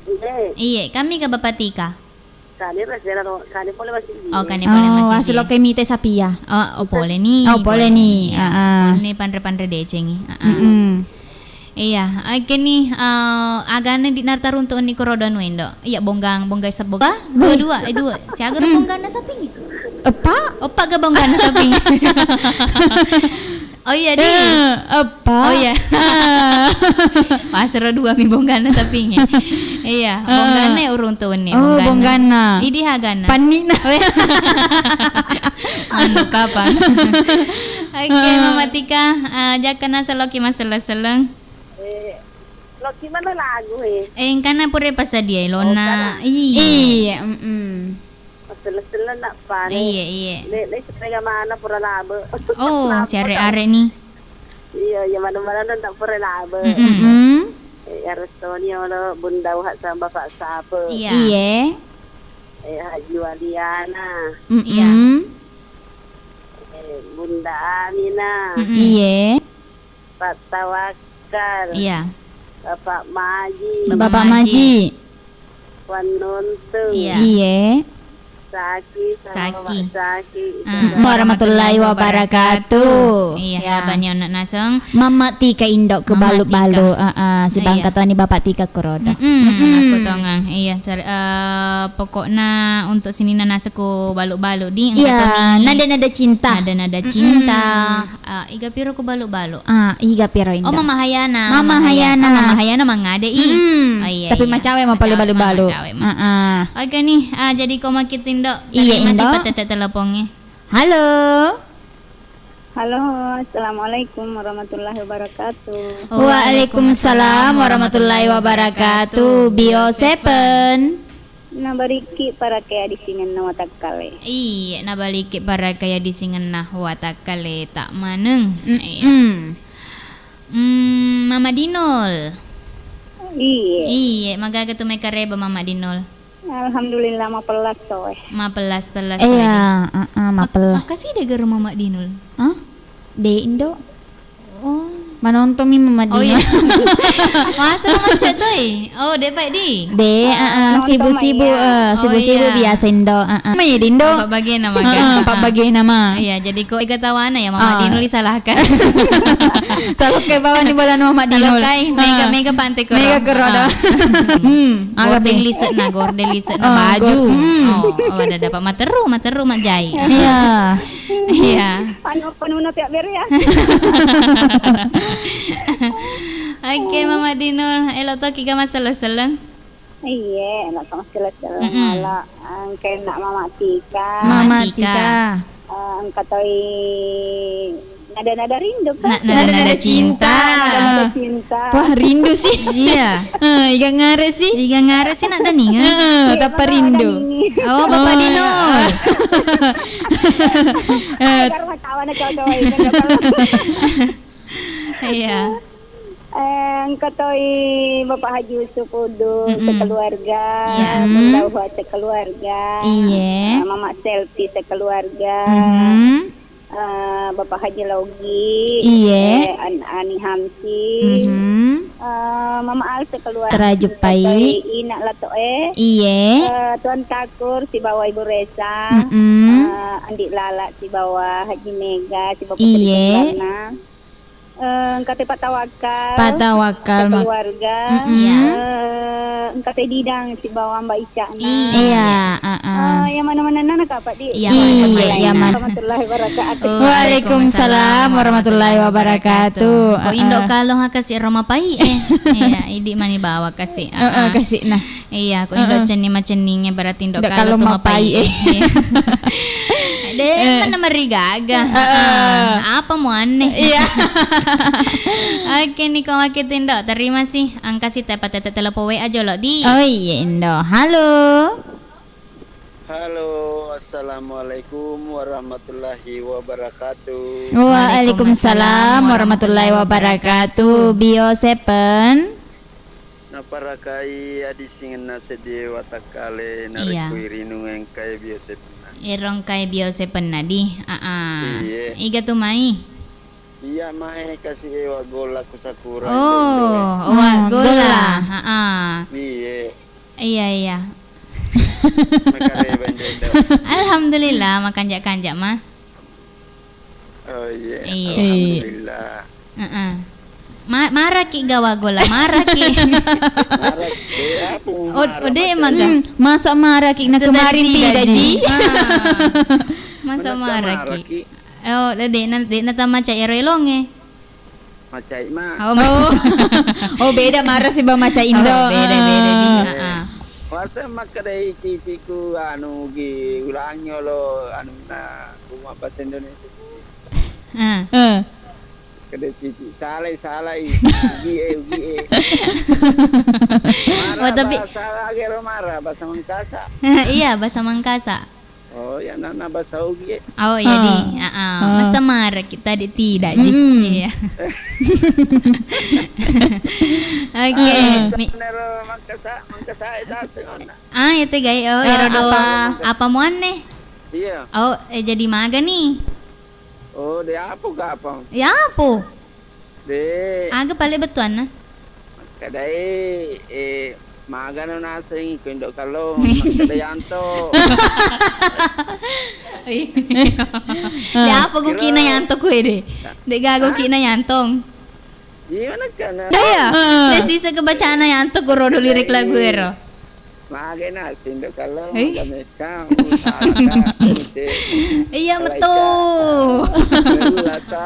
Iya. Iya, kami ke Bapak Tika. Kani resela ro, kani pole masigi. Oh, kani pole masigi. Oh, aslo ke mite sapia. Oh, oh, pole ni. Oh, pole ni. Iya. Heeh. Pole ni panre-panre decengi. Heeh. Mm-mm. Iya, oke ni, eh, agana di nartaruntu ni korodo anu, Indo. Iya, bonggang, bonggang sebongga. Dua-dua, eh, dua. Siaga ro bongganna sapingi? Eppa? Eppa ga bongganna sapingi? Oh iya, di. Eh, eppa? Oh iya. Eh. Pasero dua mi bongganna sapingi. Iya, eh. Bongganna uruntu ni, oh, bongganna. Bongganna. Idi agana. Pannina. Oh, iya. Anu kapang. Oke, eh. Mama Tika, eh, jakka nasaloki maseleng-seleng. Eh, Lokki mana lagu e? Eh, engkana pura pasadiai lona. Oh, kan. Iya. Iya, mm-mm. Massele-sele nak pane. Iya, iya. Lele sepeda mana pura labe. Oh, siare-are ni. Iya, iya, mana-mana nak pura labe. Mm-mm. Eh, ya Restoni olo Bunda Uhat sama Bapak Sape. Iya. Iya. Eh, Haji Waliana. Mm-mm. Iya. Eh, Bunda Amina. Mm-mm. Iya. Pak Tawakal. Iya. Bapak Maji. Bapak Maji. Wan Nuntung. Iya. Iya. Saki sama Saki. Bapak Saki. Ah. Warahmatullahi wabarakatuh. Iya, ya. Labani onna naseng. Mama Tika Indo ke Mama balu-balu. Tika. Ah, ah, si Iya. Bangka Toni Bapak Tika Kuroda. Mm-mm, mm-mm. Aku tongang. Iya, cer-, eh, pokokna untuk sinina naseng ku balu-balu di Iya, engka toni. Nada-nada cinta. Nada-nada Mm-mm. Cinta. Ah, iga piro ku balu-balu? Ah, iga piro Indo? Oh, Mama Hayana. Mama Mama Hayana. Hayana. Oh, Mama Hayana mangade i. Mm-mm. Oh, iya, tapi iya. Macawe ma pale Macawe ma, balu-balu. Macawe ma. Ah, ah. Oke nih, ah, jadi ko makkita Indo. Iya, terima kasih Indo. Patete teleponnya. Halo. Halo, assalamualaikum warahmatullahi wabarakatuh. Waalaikumsalam warahmatullahi wabarakatuh. Bio Seven. Nabariki parakaya disingenna watakkale. Iya, nabariki parakaya disingenna watakkale tak maneng. Mm-mm. Iya. Mm, Mama Dinol. Iya. Iya, magaga tu mai kareba Mama Dinol. Alhamdulillah, mapellas to, eh. Mapellas-pellas, iya, eh. Heeh, mapellas. Mak-, makasih deh garo Mama Dinol. Hah? De, Indo. Oh. Manonton mi Mama Dinol. Oh, iya. Masa Mama Cek toi? Oh, de, Pak Di? De, heeh, nonton sibu-sibu, ma iya. Eh, oh, sibu-sibu iya. Biasa Indo, heeh. Ma iya Indo. Pak Bagena, Mama. Heeh, Pak Bagena, Ma. Iya, jadi ko ega tawana ya Mama Dinol disalahkan. Talokai bawani bolana Mama Dinol. Talokai, mega-mega pante koro. Mega koro. Ah. Hmm, aga gorden lisekna, gorden lisekna baju. Oh, ada dapat materu, materu majai. Iya. Iya. Anu penuna pihak beru ya. Oke, Mama Dinol, elo toki ga maseleng-seleng. Iye, elo sama seleng-seleng. Mm-mm. Ala engka nak Mama Tika. Mama Tika. Eh, engka toi nada-nada rindu, kan? Na-, nada-nada cinta. Nada-nada cinta. Wah, rindu sih. Iya. Eh, iga ngare sih? Iga ngare sih nak Daninga. Eh, tappa rindu. Oh, Bapak Dino. Eh, karo kawan cowok-cowok ini. Iya. Eh, engka toi Bapak Haji Yusuf Udu sekeluarga, Bunda Uha sekeluarga, eh, Mama Selfie sekeluarga, eh, Bapak Haji Logi, eh, An-, Ani Hamsi, eh, Mama Al sekeluarga, engka toi Ina Latoe, eh, Tuan Takur sibawa Ibu Resa, eh, Andi Lala sibawa Haji Mega, sibawa Putri Sukarna. Eh, engka te Pak Tawakal, Pak Tawakal, sekeluarga. Mm-mm. Iya. Eh, engka te Didang sibawa Mbak Ica na. Iya, heeh. Eh, yang mana-mana nana Kak Pak Di? Iya, iya, mana. Warahmatullahi wabarakatuh. Waalaikumsalam warahmatullahi wabarakatuh. Ko Indo kalo haka si Roma Pai, eh. Iya, idi mani bawa kasi. Heeh, kasi na. Iya, ko Indo cenning macenningnge berarti Indo kalo tu mapai, eh. Iya. De, mana marigaga. Heeh. Apa mu aneh? Iya. Oke, ni ko makkita Indo, terima sih. Engka si te patete telepon W A jolo di. Oh iya, Indo. Halo. Halo, assalamualaikum warahmatullahi wabarakatuh. Waalaikumsalam warahmatullahi wabarakatuh. Bio Seven. Naparakai adisingenna seddie watakkale narekko irinung engkae bio sepenna. Ero engkae bio sepenna di. Aa. Iye. Iga tu mai? Iya mae kasi e waggolla ku sakura. Oh, waggolla. Aa. Iye. Iya, iya. Makareba indo. Alhamdulillah, makanja-kanja ma. Oh, iya. Iya. Alhamdulillah. Heeh. Ma-, maraki ga waggolla, maraki. Maraki, eh, apa marah, oh, de maga. Hmm, masa maraki na kemarin tidak, Ji? Ah. Masa maraki? Oh, de, de, na, de, na tamaca ero elonge. Macai ma. Oh, oh, beda mara siba maca Indo. Oh, beda, beda di. Ah. Heeh. Wasa makkeda iciciku anu gi ulangi olo anunna rumah bahasa Indonesia. Ah. Eh. Kede titi, salai, salai. Ugi e, ugi e. Mara. Oh, tapi bahasa agero mara, bahasa Mangkasa. Iya, bahasa Mangkasa. Oh, ya, nana bahasa Ugi e. Oh, jadi, ah, ah. Masa mara kita di tidak, Ji? Mm-mm. Iya. Oke. Ah, mi- Nero Mangkasa, Mangkasa itu asli mana? Ah, itu, gai. Oh, eh, ero do apa, apa muanne? Iya. Oh, eh, jadi maga nih? Oh, de apo ga apa? Ya apo? De. Aga pale bettuanna? Makkedai, eh, magano nasengi ko Indo Kallong, makkeda Yanto. Iya. De apo gukina Yanto kue de? De gaga gukina Yantong. Iya, nakkana. Iya. Heeh. De sisa kebacana Yanto gorodo lirik lagu ero. Magai nasi Indo Kallong, eh? Maga mekang, usaha, usaha. Iya, metu. Mebbu lasa.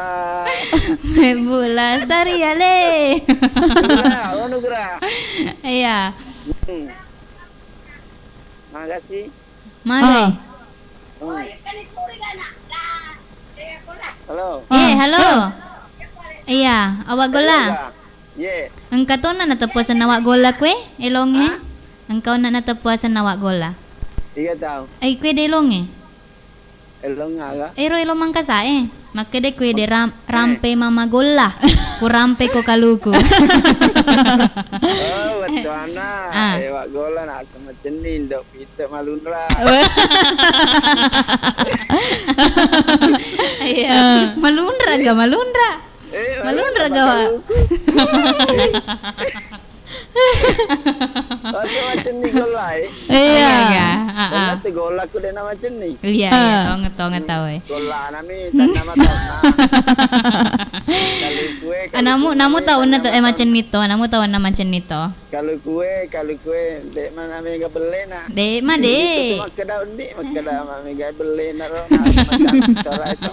Mebbu lasa ri ale. Nugra, oh, Nugra. Iya. Hmm. Makasih. Magai. Ah. Hmm. Halo. Eh, halo. Ah. Iya, Awak Golla. Halo, Kak. Ye. Engka tonna nateppu asenna Awak Golla kue, elongnge? Ah? Engka onna nateppu asenna Awak Golla. Iya, tau. Ai, kue de elongnge? Elong aga? Ero elong Mangkasa e. Makkeda kue de ram-, eh, rampe Mama Golla. Ku rampe ko kaluku. Oh, bettuanna. Ah. Eh, Awak Golla na Macenning, Indo Pite Malunra. Iya. Ah. Malunra ga, Malunra? Eh, Malunra ga, Wak? Oke, macenning golla e. Iya. Iya, iya. Ah, ah. Golla te golla ku dena macenning. Iya, iya, ah. Tong, tong tau e. Golla nami, tanna matonna. Kalau kue, kalau namu, kue, namu tau tanna na to, eh, matonna. Macenning to, namu tau na macenning to. Kaluku e, kaluku e, de' mana mega bellena. De' ma, de'. Itu makkeda undi, makkeda ma mega bellena ro, nah, macam suara itu.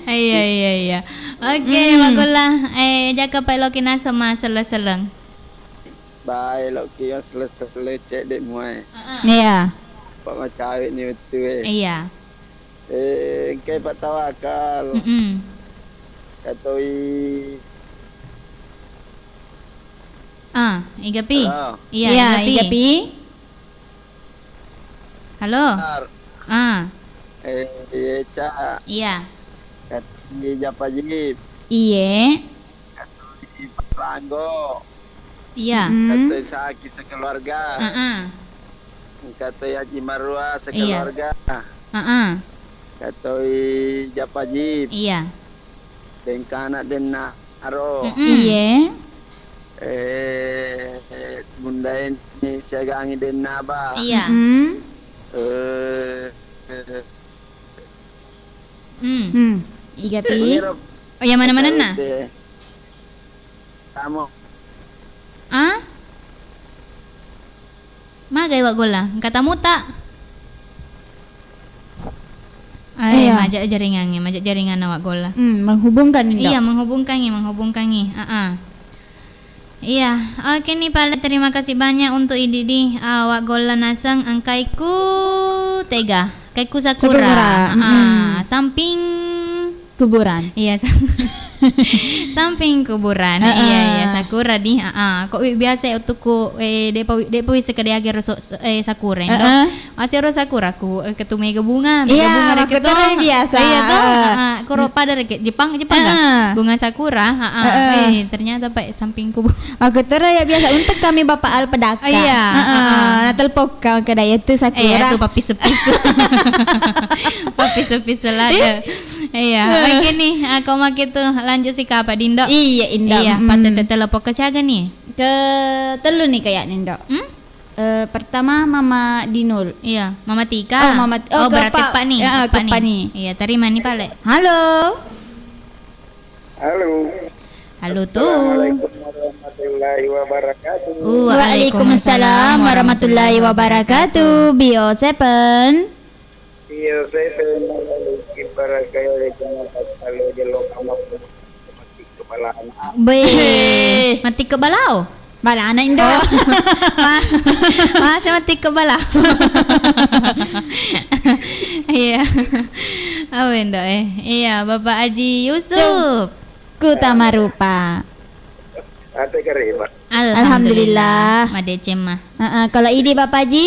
Iya, iya, iya. Oke, hmm. Bagulah. Eh, jaka pa eloki naseng ma selleng-selleng. Ba, eloki ma selleng-selleng cedde' muae. Heeh. Iya. Pak macawe ni betul e. Iya. Eh, engkai Pak Tawakal. Mm-mm. Katoi. Ah, Igapi. Halo. Iya, iya, Igapi. Igapi. Halo. Ar. Ah. Eh, iya, Ca. Iya. Katoi Japajip. Iye. Katoi Palanggo. Iya. Mm-mm. Katoi Saki sekeluarga. Heeh. Katoi Haji Marua sekeluarga. Iya. Heeh. Katoi Japajip. Iya. Dengkana Dennaro. Mm-mm. Iye. Eh, Mundaini siagangi Dennaba. Iya. Mm-mm. Eh, eh, Hmm. Hmm. Igapi? Uniro. Oh, iya, mana-mananna? Kamu. Ah? Magai Wak Golla? Engka tamuta? Eh, iya. Maja jaringangnge, maja jaringanna Wak Golla. Hmm, menghubungkan, Indo. Iya, menghubungkangi, menghubungkangi. Ah, ah. Iya, oke nih, pale, terima kasih banyak untuk idi-idi, ah, Wak Golla naseng engkaiku tega, kaiku sakura. Sakura, ah, mm-mm. Samping kuburan. Iya, sa-, samping kuburan. Heeh. Iya, iya, sakura di, ah, ah. Kok wi-, biasa ya utukku, eh, depa wi-, depa wi sekediage roso, eh, sakura, Indo. Heeh. Masero sakura ku, eh, ketu mega bunga, mega bunga rekeng to. Iya, makkutaro biasa. Iya to. Heeh. Heeh, koro pada rekeng Jepang, Jepang ga? Heeh. Bunga sakura, heeh. Heeh. Eh, ternyata pa sampingku. Makkutaro ya biasa untuk kami Bapak Alpedaka. Iya, heeh. Heeh. Natelpokka makkeda, "Iya tu sakura." Iya tu, pappisu-pisu. Pappisu-pisu lada. Iya, oke nih, aku makke tu lanjut si kapa, Dindo. Iya, Indo. Iya, mm. Patete telepon ke siaga nih? Ke telu nih kayak Nindo. Hmm? Eh, pertama Mama Dinul. Iya, Mama Tika. Oh, Mama T-, oh, oh, ke berarti Pak, Pak nih, ya, Pak ke Pak nih. Iya, terima nih, Pak Le. Halo. Halo. Halo, tuh. Assalamualaikum warahmatullahi wabarakatuh. Waalaikumsalam warahmatullahi wabarakatuh. Bio Seven. Iya, saya pengen lagi barangkali cuma kalau dia lo kamar mati kepala anak. Be, eh. Mati ke balau? Balana, Indo. Oh. Ma-, masa mati ke balau? Iya. Oh, Indo, eh. Iya, Bapak Haji Yusuf. Su- Ku tamarupa. Ate kareba. Alhamdulillah. Alhamdulillah. Madeceng ma. Heeh, kalau idi Bapak Haji?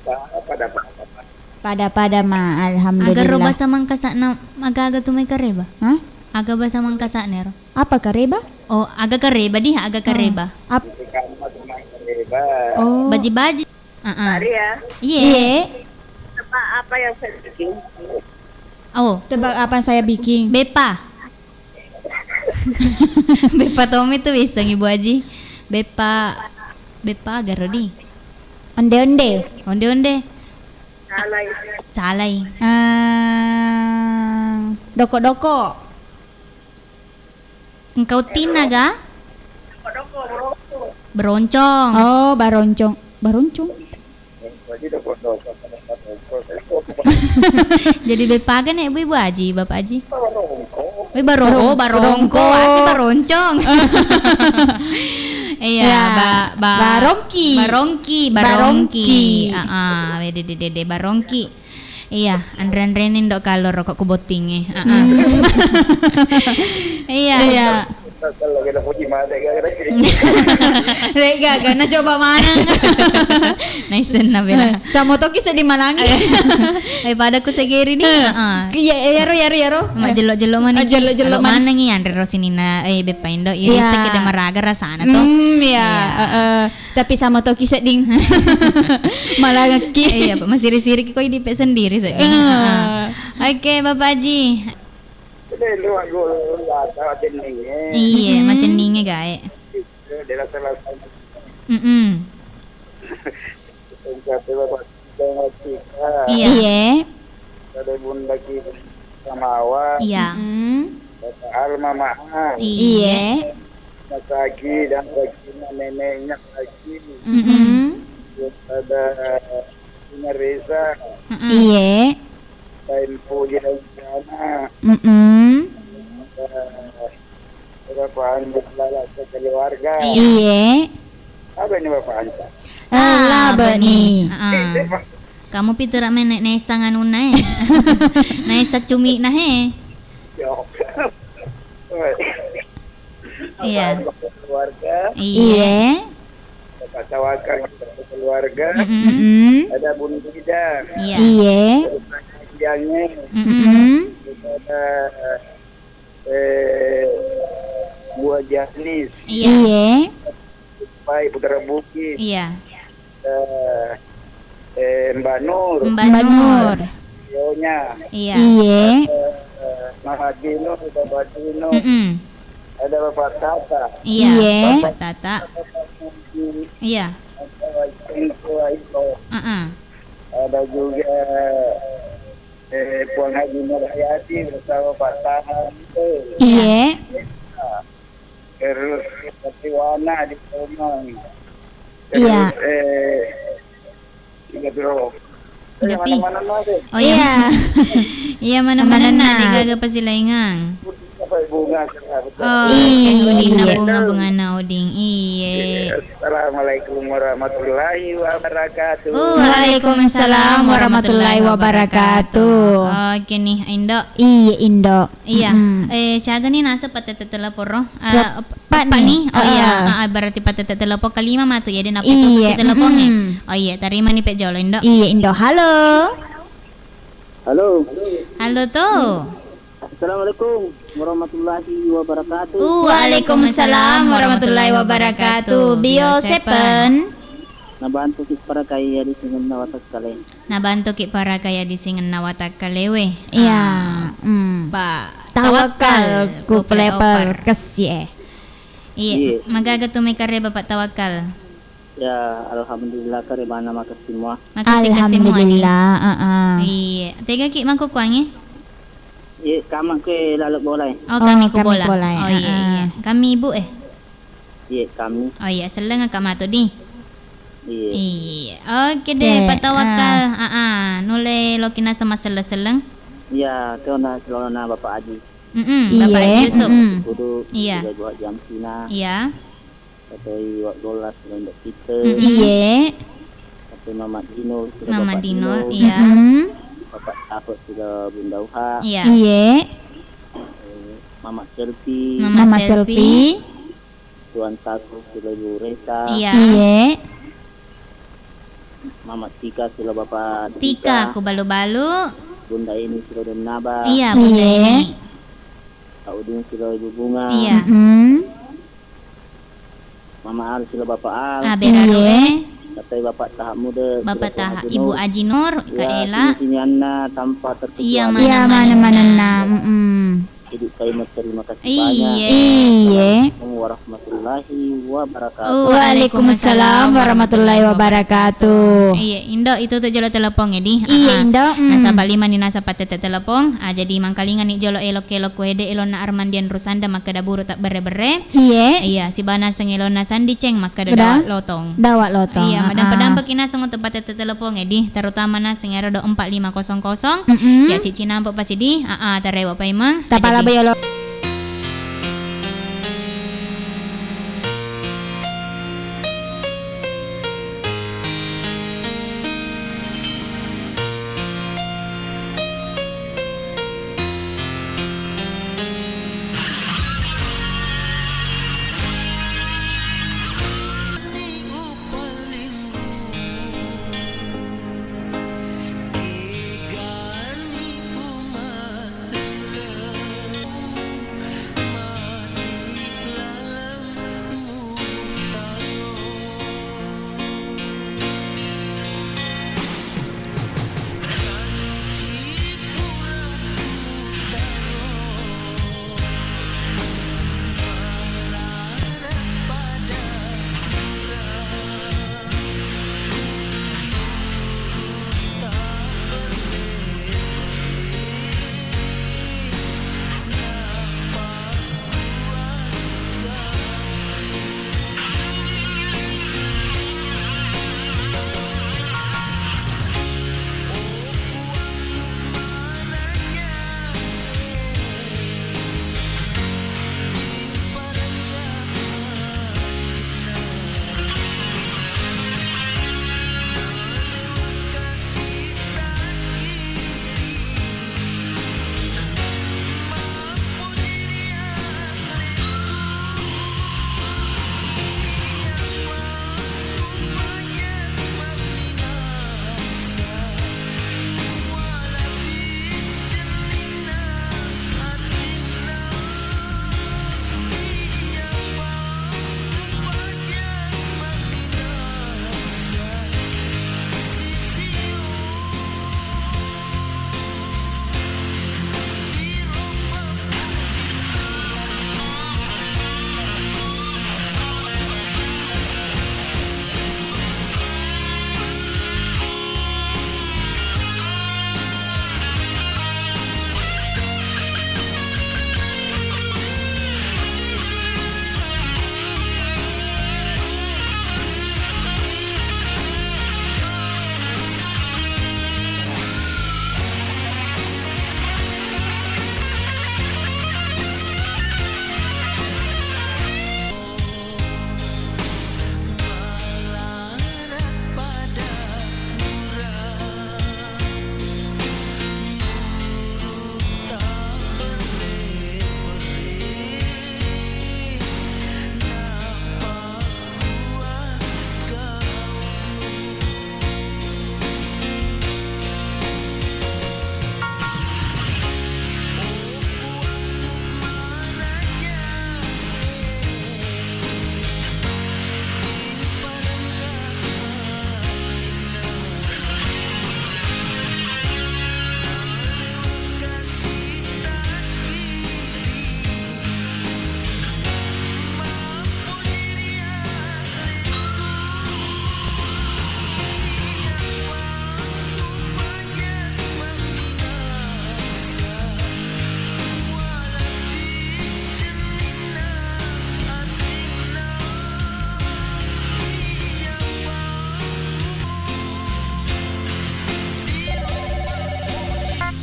Pa-, pada-pada. Pada-pada ma, alhamdulillah. Aga ro basa Mangkasa'na, aga-aga tu mai kareba? Hah? Aga basa Mangkasa'na ro? Apa kareba? Oh, aga kareba di, aga kareba. Ap- Ite kamma tu mai kareba. Oh. Baji-baji. Heeh. Maria. Iye. Iye. Tebak apa yang saya bikin? Oh. Tebak apa yang saya bikin? Bepa. Beppa tommi tu wissengngi, Bu Aji. Beppa, beppa aga ro di? Onde-onde. Onde-onde. Salai. Salai. Ah, doko-doko. Engka uttinna ga? Beroncong. Oh, baroncong. Baroncong. Jadi beppa aga ne, Bu, Ibu Aji, Bapak Aji? Wih, baro-, oh, barongko, asli baroncong. Iya, ba-, ba-, barongki. Barongki, barongki. Barongki. Ah, ah, wede, dede, dede, barongki. Iya, anre-anreni ndo kalo rokok ku bottingnge. Heeh. Hmm. Iya. Iya. Kalau kita puji mate, kan, kan. Rega, karena coba maneng. Naisenna bela. Samo toki seddi maneng. Eh, pada ku segeri ni. Heeh. Iya, iya, ro, iya, ro, iya, ro. Mak jelo-jelo maneng. Ah, jelo-jelo maneng. Maneng iya, anre ro sininna, eh, beppa indo. Iya. Irisa kita maraga rasana to. Hmm, iya. Iya. Heeh. Tapi sama toki sedding. Malangekki. Iya, Pak. Masiri-siriki koi dipe sendiri sedding. Iya. Heeh. Oke, Bapak Haji. Sudah lu aku lata cenninge. Iya, mm-mm, macenninge gae. Dia rasa-rasa. Mm-mm. Iya. Iya. Ada Bunda Ki Samawa. Iya. Mm-mm. Bapak Al Mamaha. Iya. Iya. Masaki dan Sakina neneknya lagi. Mm-mm. Terus ada Bunda Reza. Mm-mm. Iya. Tempo di rencana. Mm-mm. Ada Bapak Andi Lala sekeluarga. Iya. Iya. Apa ini Bapak Anta? Eh, ah, labeni. Heeh. Kamu pi tera mene-, naesa anunna, eh. Naesa cumina, he. Yo. Iya. Bapak Andi keluarga. Iya. Iya. Bapak Tawakal keluarga. Mm-mm. Mm-mm. Ada Bun Bida. Iya. Iya. Ada Pak Jangeng. Mm-mm. Ada eh, Buah Janis. Iya. Iya. Pai Putra Bukit. Iya. Eh, eh, Mbak Nur. Mbak Nur. Mbak Nur. Yonya. Iya. Iya. Eh, eh, Mama Dino, Bapak Dino. Mm-mm. Ada Bapak Tata. Iya. Iya. Bapak Tata. Bapak Muji. Iya. Ada Bapak Iko. Heeh. Ada juga Eh, Puang Haji Nur Hayati bersama Pak Tahan. Iya. Terus Katiwana di Tomang. Terus, iya, eh, tiga Biro. Eh, Japi. Mana-mana, Mas, eh. Oh, iya. Iya. Iya, mana-mana, mana-mana. Nah, di gaga Pasilaingang. Apa Bunga, betul. Oh, iya. Udina Bunga, Bungana Oding. Iya. Iya. Assalamualaikum warahmatullahi wabarakatuh. Waalaikumsalam warahmatullahi wabarakatuh. Oke nih, Indo. Iya, Indo. Iya. Mm-mm. Eh, siaga nih nasa patete telepon ro? Eh, Pak, Pak nih. Nih. Oh, iya. Ah, ah, berarti patete telepon kelima matu ya, dan apa itu, iya, si telepon nih? Mm-mm. Oh iya, terima nih, Pak Jolo, Indo. Iya, Indo. Halo. Halo. Halo tuh. Assalamualaikum warahmatullahi wabarakatuh. Waalaikumsalam warahmatullahi wabarakatuh. Bio Sepen. Nabantuki parakaiya disingenna watakkale. Nabantuki parakaiya disingenna watakkalewe. Iya. Ah, mm. Pak Tawakal, Tawakal, ku flyover, flyover. Kessie. Iya, iya. Magaga tu mekare Bapak Tawakal. Ya, alhamdulillah, karebana makessing mua. Makessing-kessing mua ni. Alhamdulillah, heeh. Iya. Tega ki makkukkuangnge? Iya, kama ke laleng bola e. Oh, kami ku bola. Oh, kami ku bola e, iya, heeh, iya. Kami ibu e? Iya, kami. Oh, iya, selleng ka matu di? Iya. Iya. Oke deh, oke, Pak Tawakal. Ah. Heeh. Nulle loki nasa masselleng-selleng? Iya, kena selona Bapak Haji. Mm-mm, iya, Bapak Haji Yusuf. Mm-mm. Kudu, iya, juga buat jam Cina. Iya. Atau iwak golas, Londo Peter. Mm-mm. Iye. Atau Mama Dino, sudah Mama Bapak Dino, Dino. Iya. Mm-mm. Bapak Safet, sudah Bunda Uha. Iya. Iye. Eh, Mama Selfie. Mama Mama Selfie. Selfie. Tuan Taku silo Ibu Resa. Iya. Iye. Mama Tika silo Bapak Tika, Tika. Ku balu-balu. Bunda Ini silo Dennaba. Iya, Bunda Iye. Ini. Kak Udin silo Ibu Bunga. Iya. Mm-mm. Mama Al silo Bapak Al. Ah, berarue. Iye. Katai Bapak Taha Muda, Bapak silo Taha, Haji Ibu Nur. Aji Nur, Kak Iya, Ela. Sini-sini anna tanpa terkecuali. Iya, iya, mana-mananna. Mana-mananna. Mm-mm. Hidup Kaimat, terima kasih banyak. Iya. Iya. Assalamualaikum warahmatullahi wabarakatuh. Waalaikumsalam warahmatullahi wabarakatuh. Iya, Indo, itu tuh jolo telepon ya, di. Iya, ah, Indo. Mm. Nasaba lima ni nasaba tette telepon. Ah, jadi mangkalinga ni jolo elok-elok ku ede elonna Armandian Rusanda makkeda buru tak berre-berre. Iya. Iya, siba naseng elonna Sandi Ceng makkeda Beda? Dawa lotong. Dawa lotong. Iya, ah, madampa-dampa ah. Ki naseng untuk patette telepon ya, di. Terutama naseng ero do empat lima kosong kosong. Mm-mm. Ya, cici nampak pasti di. Ah, ah, tarewa paimeng. Tapala jadi bayolo.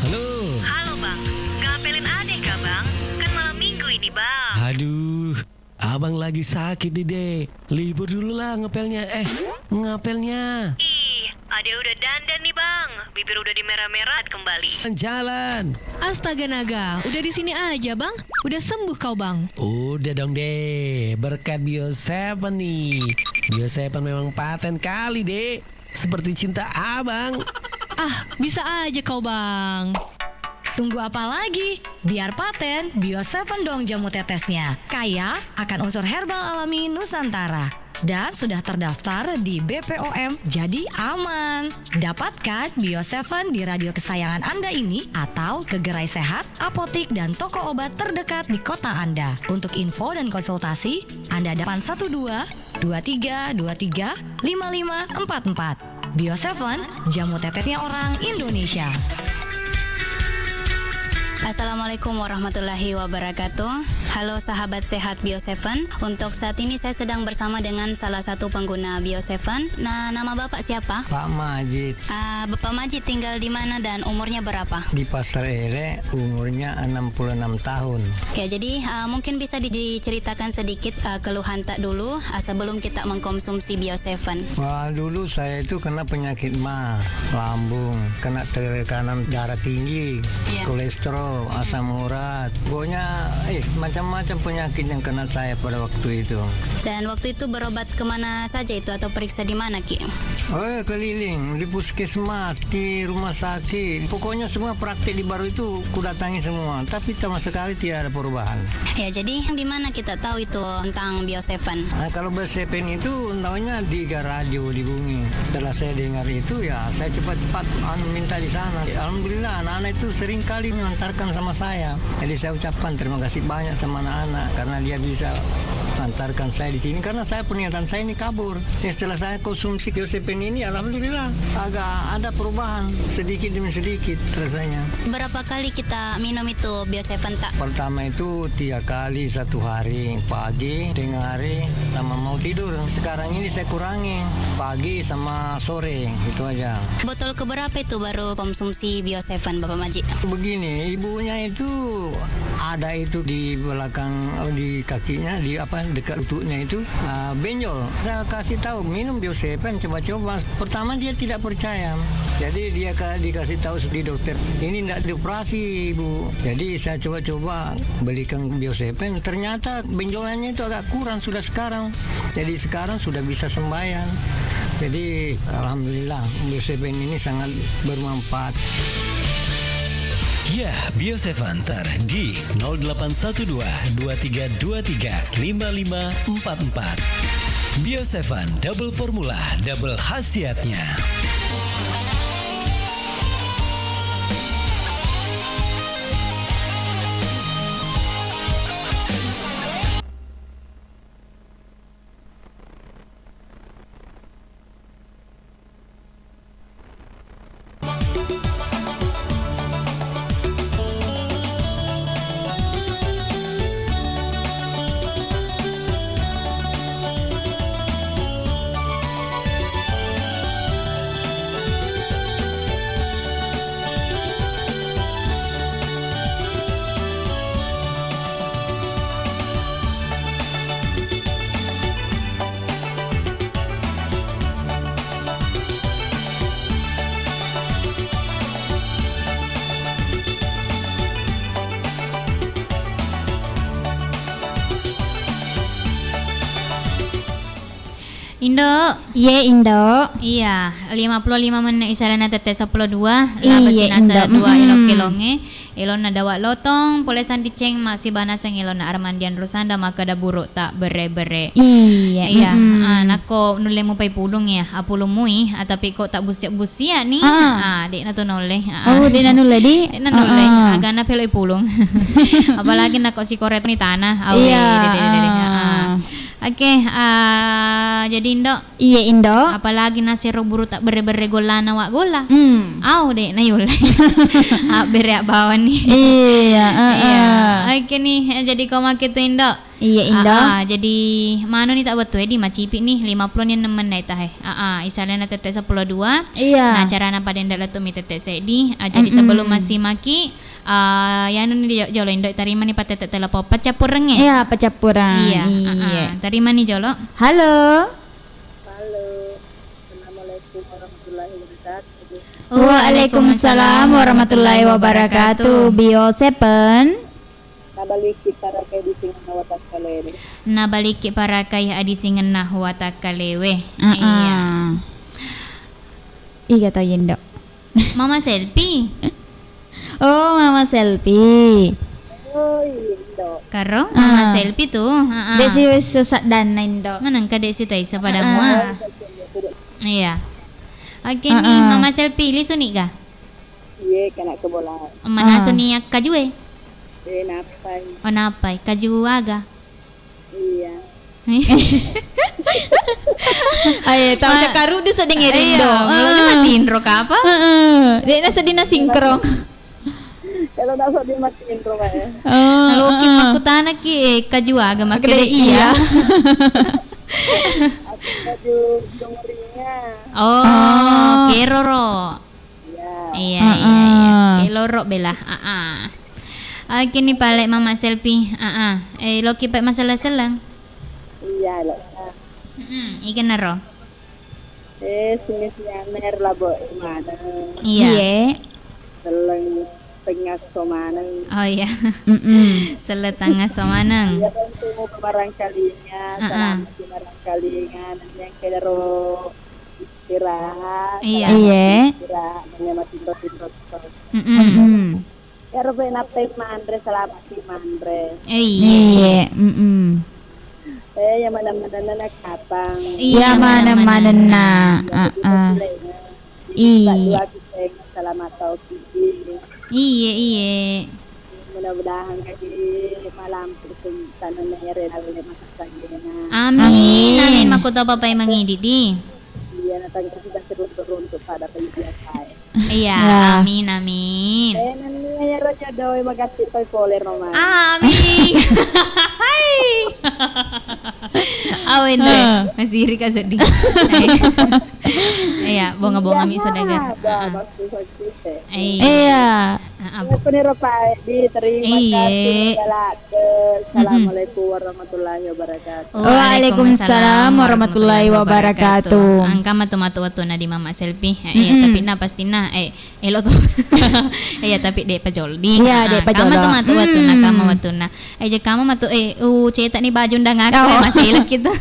Halo. Halo, Bang. Ngapelin adek kah, Bang? Kan malam minggu ini, Bang. Aduh, Abang lagi sakit nih, Dek. Libur dulu lah ngepelnya. Eh, ngapelnya. Ih, Ade udah dandan nih, Bang. Bibir udah dimerah-merah kembali. Jalan. Astaga naga, udah di sini aja, Bang. Udah sembuh kau, Bang. Udah dong, Dek. Berkat Bio Seven nih. Bio Seven memang paten kali, Dek. Seperti cinta abang. Ah, bisa aja kau, Bang. Tunggu apa lagi? Biar paten, Bio Seven dong jamu tetesnya. Kaya akan unsur herbal alami Nusantara. Dan sudah terdaftar di B P O M, jadi aman. Dapatkan Bio Seven di radio kesayangan Anda ini atau ke gerai sehat, apotik, dan toko obat terdekat di kota Anda. Untuk info dan konsultasi, Anda delapan satu dua, dua tiga dua tiga, lima lima empat empat. Bio Seven, jamu tetesnya orang Indonesia. Assalamualaikum warahmatullahi wabarakatuh. Halo sahabat sehat Bio Seven. Untuk saat ini saya sedang bersama dengan salah satu pengguna Bio Seven. Nah, nama Bapak siapa? Pak Majid. Ah, Bapak Majid tinggal di mana dan umurnya berapa? Di Pasar Ele, umurnya enam puluh enam tahun. Ya, jadi, ah, mungkin bisa di-, diceritakan sedikit, ah, keluhan tak dulu, ah, sebelum kita mengkonsumsi Bio Seven. Wah, dulu saya itu kena penyakit ma, lambung, kena tekanan darah tinggi, Iya. kolesterol, asam urat. Pokoknya, eh, macam-macam penyakit yang kena saya pada waktu itu. Dan waktu itu berobat kemana saja itu atau periksa di mana, Ki? Oh, keliling, di puskesmas, di rumah sakit. Pokoknya semua praktek di Baru itu kudatangi semua, tapi sama sekali tidak ada perubahan. Ya, jadi di mana kita tahu itu tentang Bio Seven? Nah, kalau Bio Seven itu tahunya di radio di Bungi. Setelah saya dengar itu, ya saya cepat-cepat, anu, minta di sana. Alhamdulillah, anak-anak itu sering kali mengantarkan sama saya. Jadi saya ucapkan terima kasih banyak sama anak-anak karena dia bisa antarkan saya di sini, karena saya, penglihatan saya ini kabur. Ya, setelah saya konsumsi Bio Seven ini, alhamdulillah, agak ada perubahan sedikit demi sedikit rasanya. Berapa kali kita minum itu Bio Seven, tak? Pertama itu tiga kali satu hari, pagi, tengah hari, sama mau tidur. Sekarang ini saya kurangi, pagi sama sore, itu aja. Botol keberapa itu baru konsumsi Bio Seven, Bapak Majid? Begini, ibunya itu ada itu di belakang, di kakinya, di apa, dekat lututnya itu, ah, benjol. Saya kasih tahu, "Minum Bio Seven, coba-coba." Pertama dia tidak percaya. Jadi dia ka-, dikasih tahu di dokter, "Ini ndak dioperasi, Bu." Jadi saya coba-coba belikan Bio Seven, ternyata benjolannya itu agak kurang sudah sekarang. Jadi sekarang sudah bisa sembahyang. Jadi alhamdulillah, Bio Seven ini sangat bermanfaat. Ya, Bio Seven ter di nol delapan satu dua, dua tiga dua tiga, lima lima empat empat. Bio Seven Double Formula, double khasiatnya. Indo. Iye, Indo. Iya, lima puluh lima menit isalana tette seppulo dua, Iye, laba sinasa Indo. Dua Mm-mm. Elong-elongnge. Elonna Dawa Lotong, pole Sandiceng, massibanaseng elonna Armandian Rusanda, makkeda buruk tak bere-bere. Iya, Iya, mm-mm. Ah, nakko nulle mupai pulung ya, apulung mui, ah, tapi kok tak busiak-busiak nih, Ah. Ah, de'na tu nulle. Ah, Oh, ah. De'na nulle, di? De'na nulle, Ah, ah. Agana pelo pulung. Apalagi nakko sikoret ni tanah, awe, Iya, dede, dede, dede. Ah. Ah. Oke, ah, jadi Indo, Iya, Indo. Apalagi nasero buru tak berre-berre gollana wa golla. Hmm. Au de na yulle. Abbere abbawanni. Iya, heeh. Iya. Oke nih, jadi ko make tu Indo. Iya, Indo. Ah, ah, jadi manu ni tak betul di macipi nih, lima puluh ni enam menit tahe. Ah, ah, isalena tette seppulo dua. Iya. Nah, carana pada ndak letu mi tette seddi. Ah, jadi Mm-mm. Sebelum masih maki, ah, yanu ni jo-, jolo Indo, terima ni patete telepon. Pacappurengnge. Iya, pacappuran. Iya, Iya. Ah, ah. Terima ni jolo. Halo. Halo, assalamualaikum warahmatullahi Waalaikumsalam warahmatullahi wabarakatuh. Bio Seven. Nabalikki parakai adisingenna watakkalewe. Nabalikki parakai adisingenna watakkalewe. Iya. Iga to, Indo? Mama Selfie. Oh, Mama Selfie. Oh, iya, Indo. Karo, Mama Selfie tu. Heeh. Dek si sesaddanna, Indo. Manengka dek si taisa pada mua. Iya. Oke nih, Mama Selfie, lisuni ga? Iye, kena kebola. Mana suni kajue? Eh, napai. Oh, napai. Kaju aga? Iya. Ayo, tau cakaru du sedding ero, Indo. Iya, matinro kapa? Heeh. Dek na sedding na sinkron. Kalau nak sok di matinro, Pak, ya. Oh, kalau ki makkutana ki, eh, kaju aga makkeda iya. Aku kaju jumurinya. Oh, keroro. Iya. Iya, iya, iya. Keloro bela. Aa. Oke nih pale Mama Selfie. Aa. Eh, loki pe masalah selang. Iya, lo. Mm-mm, iga naro. Eh, sinis nyamer labo maneng. Iya. Seleng tengasso maneng. Oh iya. Mm-mm. Seleng tengasso maneng. Iya, tentu barangkalinga, selamat barangkalinga, dan yang kedaro istirahat. Iya. Iya. Istirahat, nanya matinro-tinro. Mm-mm. Mm-mm. Ero pe nappai manre, selamat si manre. Iya. Iya, mm-mm. Eh, ya maneng-manenna na kapang. Iya, maneng-manenna. Iya, heeh. Iya. Selamat tau kiki. Iya, iya. Mudah-mudahan kaki malampu tanah nere lalu le masa sagena. Amin, amin. Amin. Makkutopa pai mangidi di. Iya, natangkasi dan seruntuk-runtuk pada pai biasa. Iya, amin, amin. Eh, nennia ero jodoh e magassi toi pole Roma. Amin. Hai. Awe nde, masiri ka seddi. Iya, bonga-bonga mi saudagar. Iya, maksud sakit. Iya. Iya. Aku niro Pak Edi, terima kasih. Assalamualaikum warahmatullahi wabarakatuh. Waalaikumsalam warahmatullahi wabarakatuh. Engka matu-matu wettunna di Mama Selfie. Eh, iya, tapi na pastinna, eh, elo to. Iya, tapi de pajoldi. Iya, de pajoldi. Engka matu-matu wettunna, engka matu wettunna. Eh, je kamu matu, eh, uh, cetak nih baju undang aku, eh, masih elok gitu.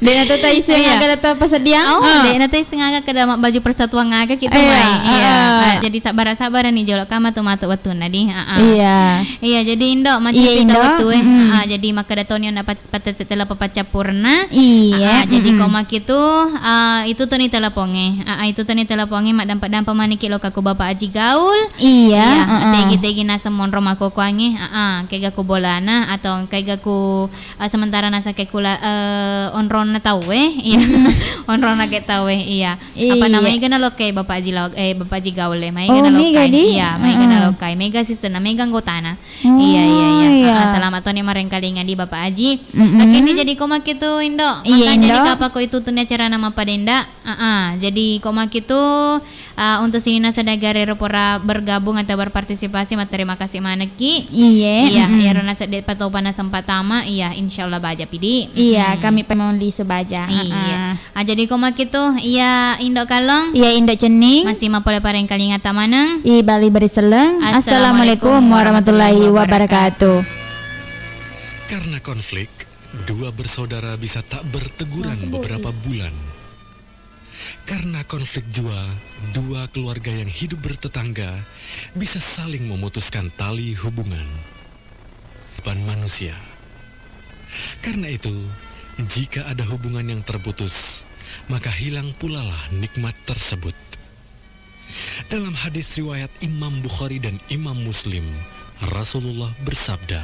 De na tata isi aga data persediaan. Oh, de na tata isi aga ke dalam baju persatuan aga gitu, mai. Iya. Ah, jadi sabar-sabar nih jolo kamu matu-matu wettunna di. Iya. Iya, jadi Indo, macam itu waktu, eh. Ah, jadi makkeda toni na pat-, patete telepon paccappurna. Iya. Ah, jadi ko makitu, ah, itu toni teleponge. Ah, itu toni teleponge, maddampa-dampa maniki lo kaku Bapak Aji Gaul. Iya, tegi-tegi naseng monro makokoange. Ah, kega ku bolana atau kega ku, ah, sementara nasake kula, eh, onronna tauwe. Iya. Onronna ke tauwe. Iya. Apa namanya gana lokai Bapak Aji Lau-, eh, Bapak Aji Gaul, eh, mai gana lokai. Iya, mai gana lokai. Mega sisena, mega anggotana. Iya, iya, iya. Ah, selamat toni marengkalinga di Bapak Aji. Akhirnya jadi ko makitu Indo. Makanya di kapa ko itu tuni acarana mappadenda. Ah, jadi ko makitu, ah, untuk sininna saudagar ero pura bergabung atau berpartisipasi, ma terima kasih manekki. Iya. Iya, ero nasedde patopana sempat tama, iya, insyaallah baja pidi. Iya, kami pemoli sebaja. Iya. Ah, jadi ko makitu, iya Indo Kalong. Iya Indo Cenning. Masih mapole parengkalinga tamaneng. I bali beri seleng. Assalamualaikum warahmatullahi wabarakatuh. Karena konflik, dua bersaudara bisa tak berteguran beberapa bulan. Karena konflik jua, dua keluarga yang hidup bertetangga bisa saling memutuskan tali hubungan. Pan manusia. Karena itu, jika ada hubungan yang terputus, maka hilang pulalah nikmat tersebut. Dalam hadis riwayat Imam Bukhari dan Imam Muslim, Rasulullah bersabda,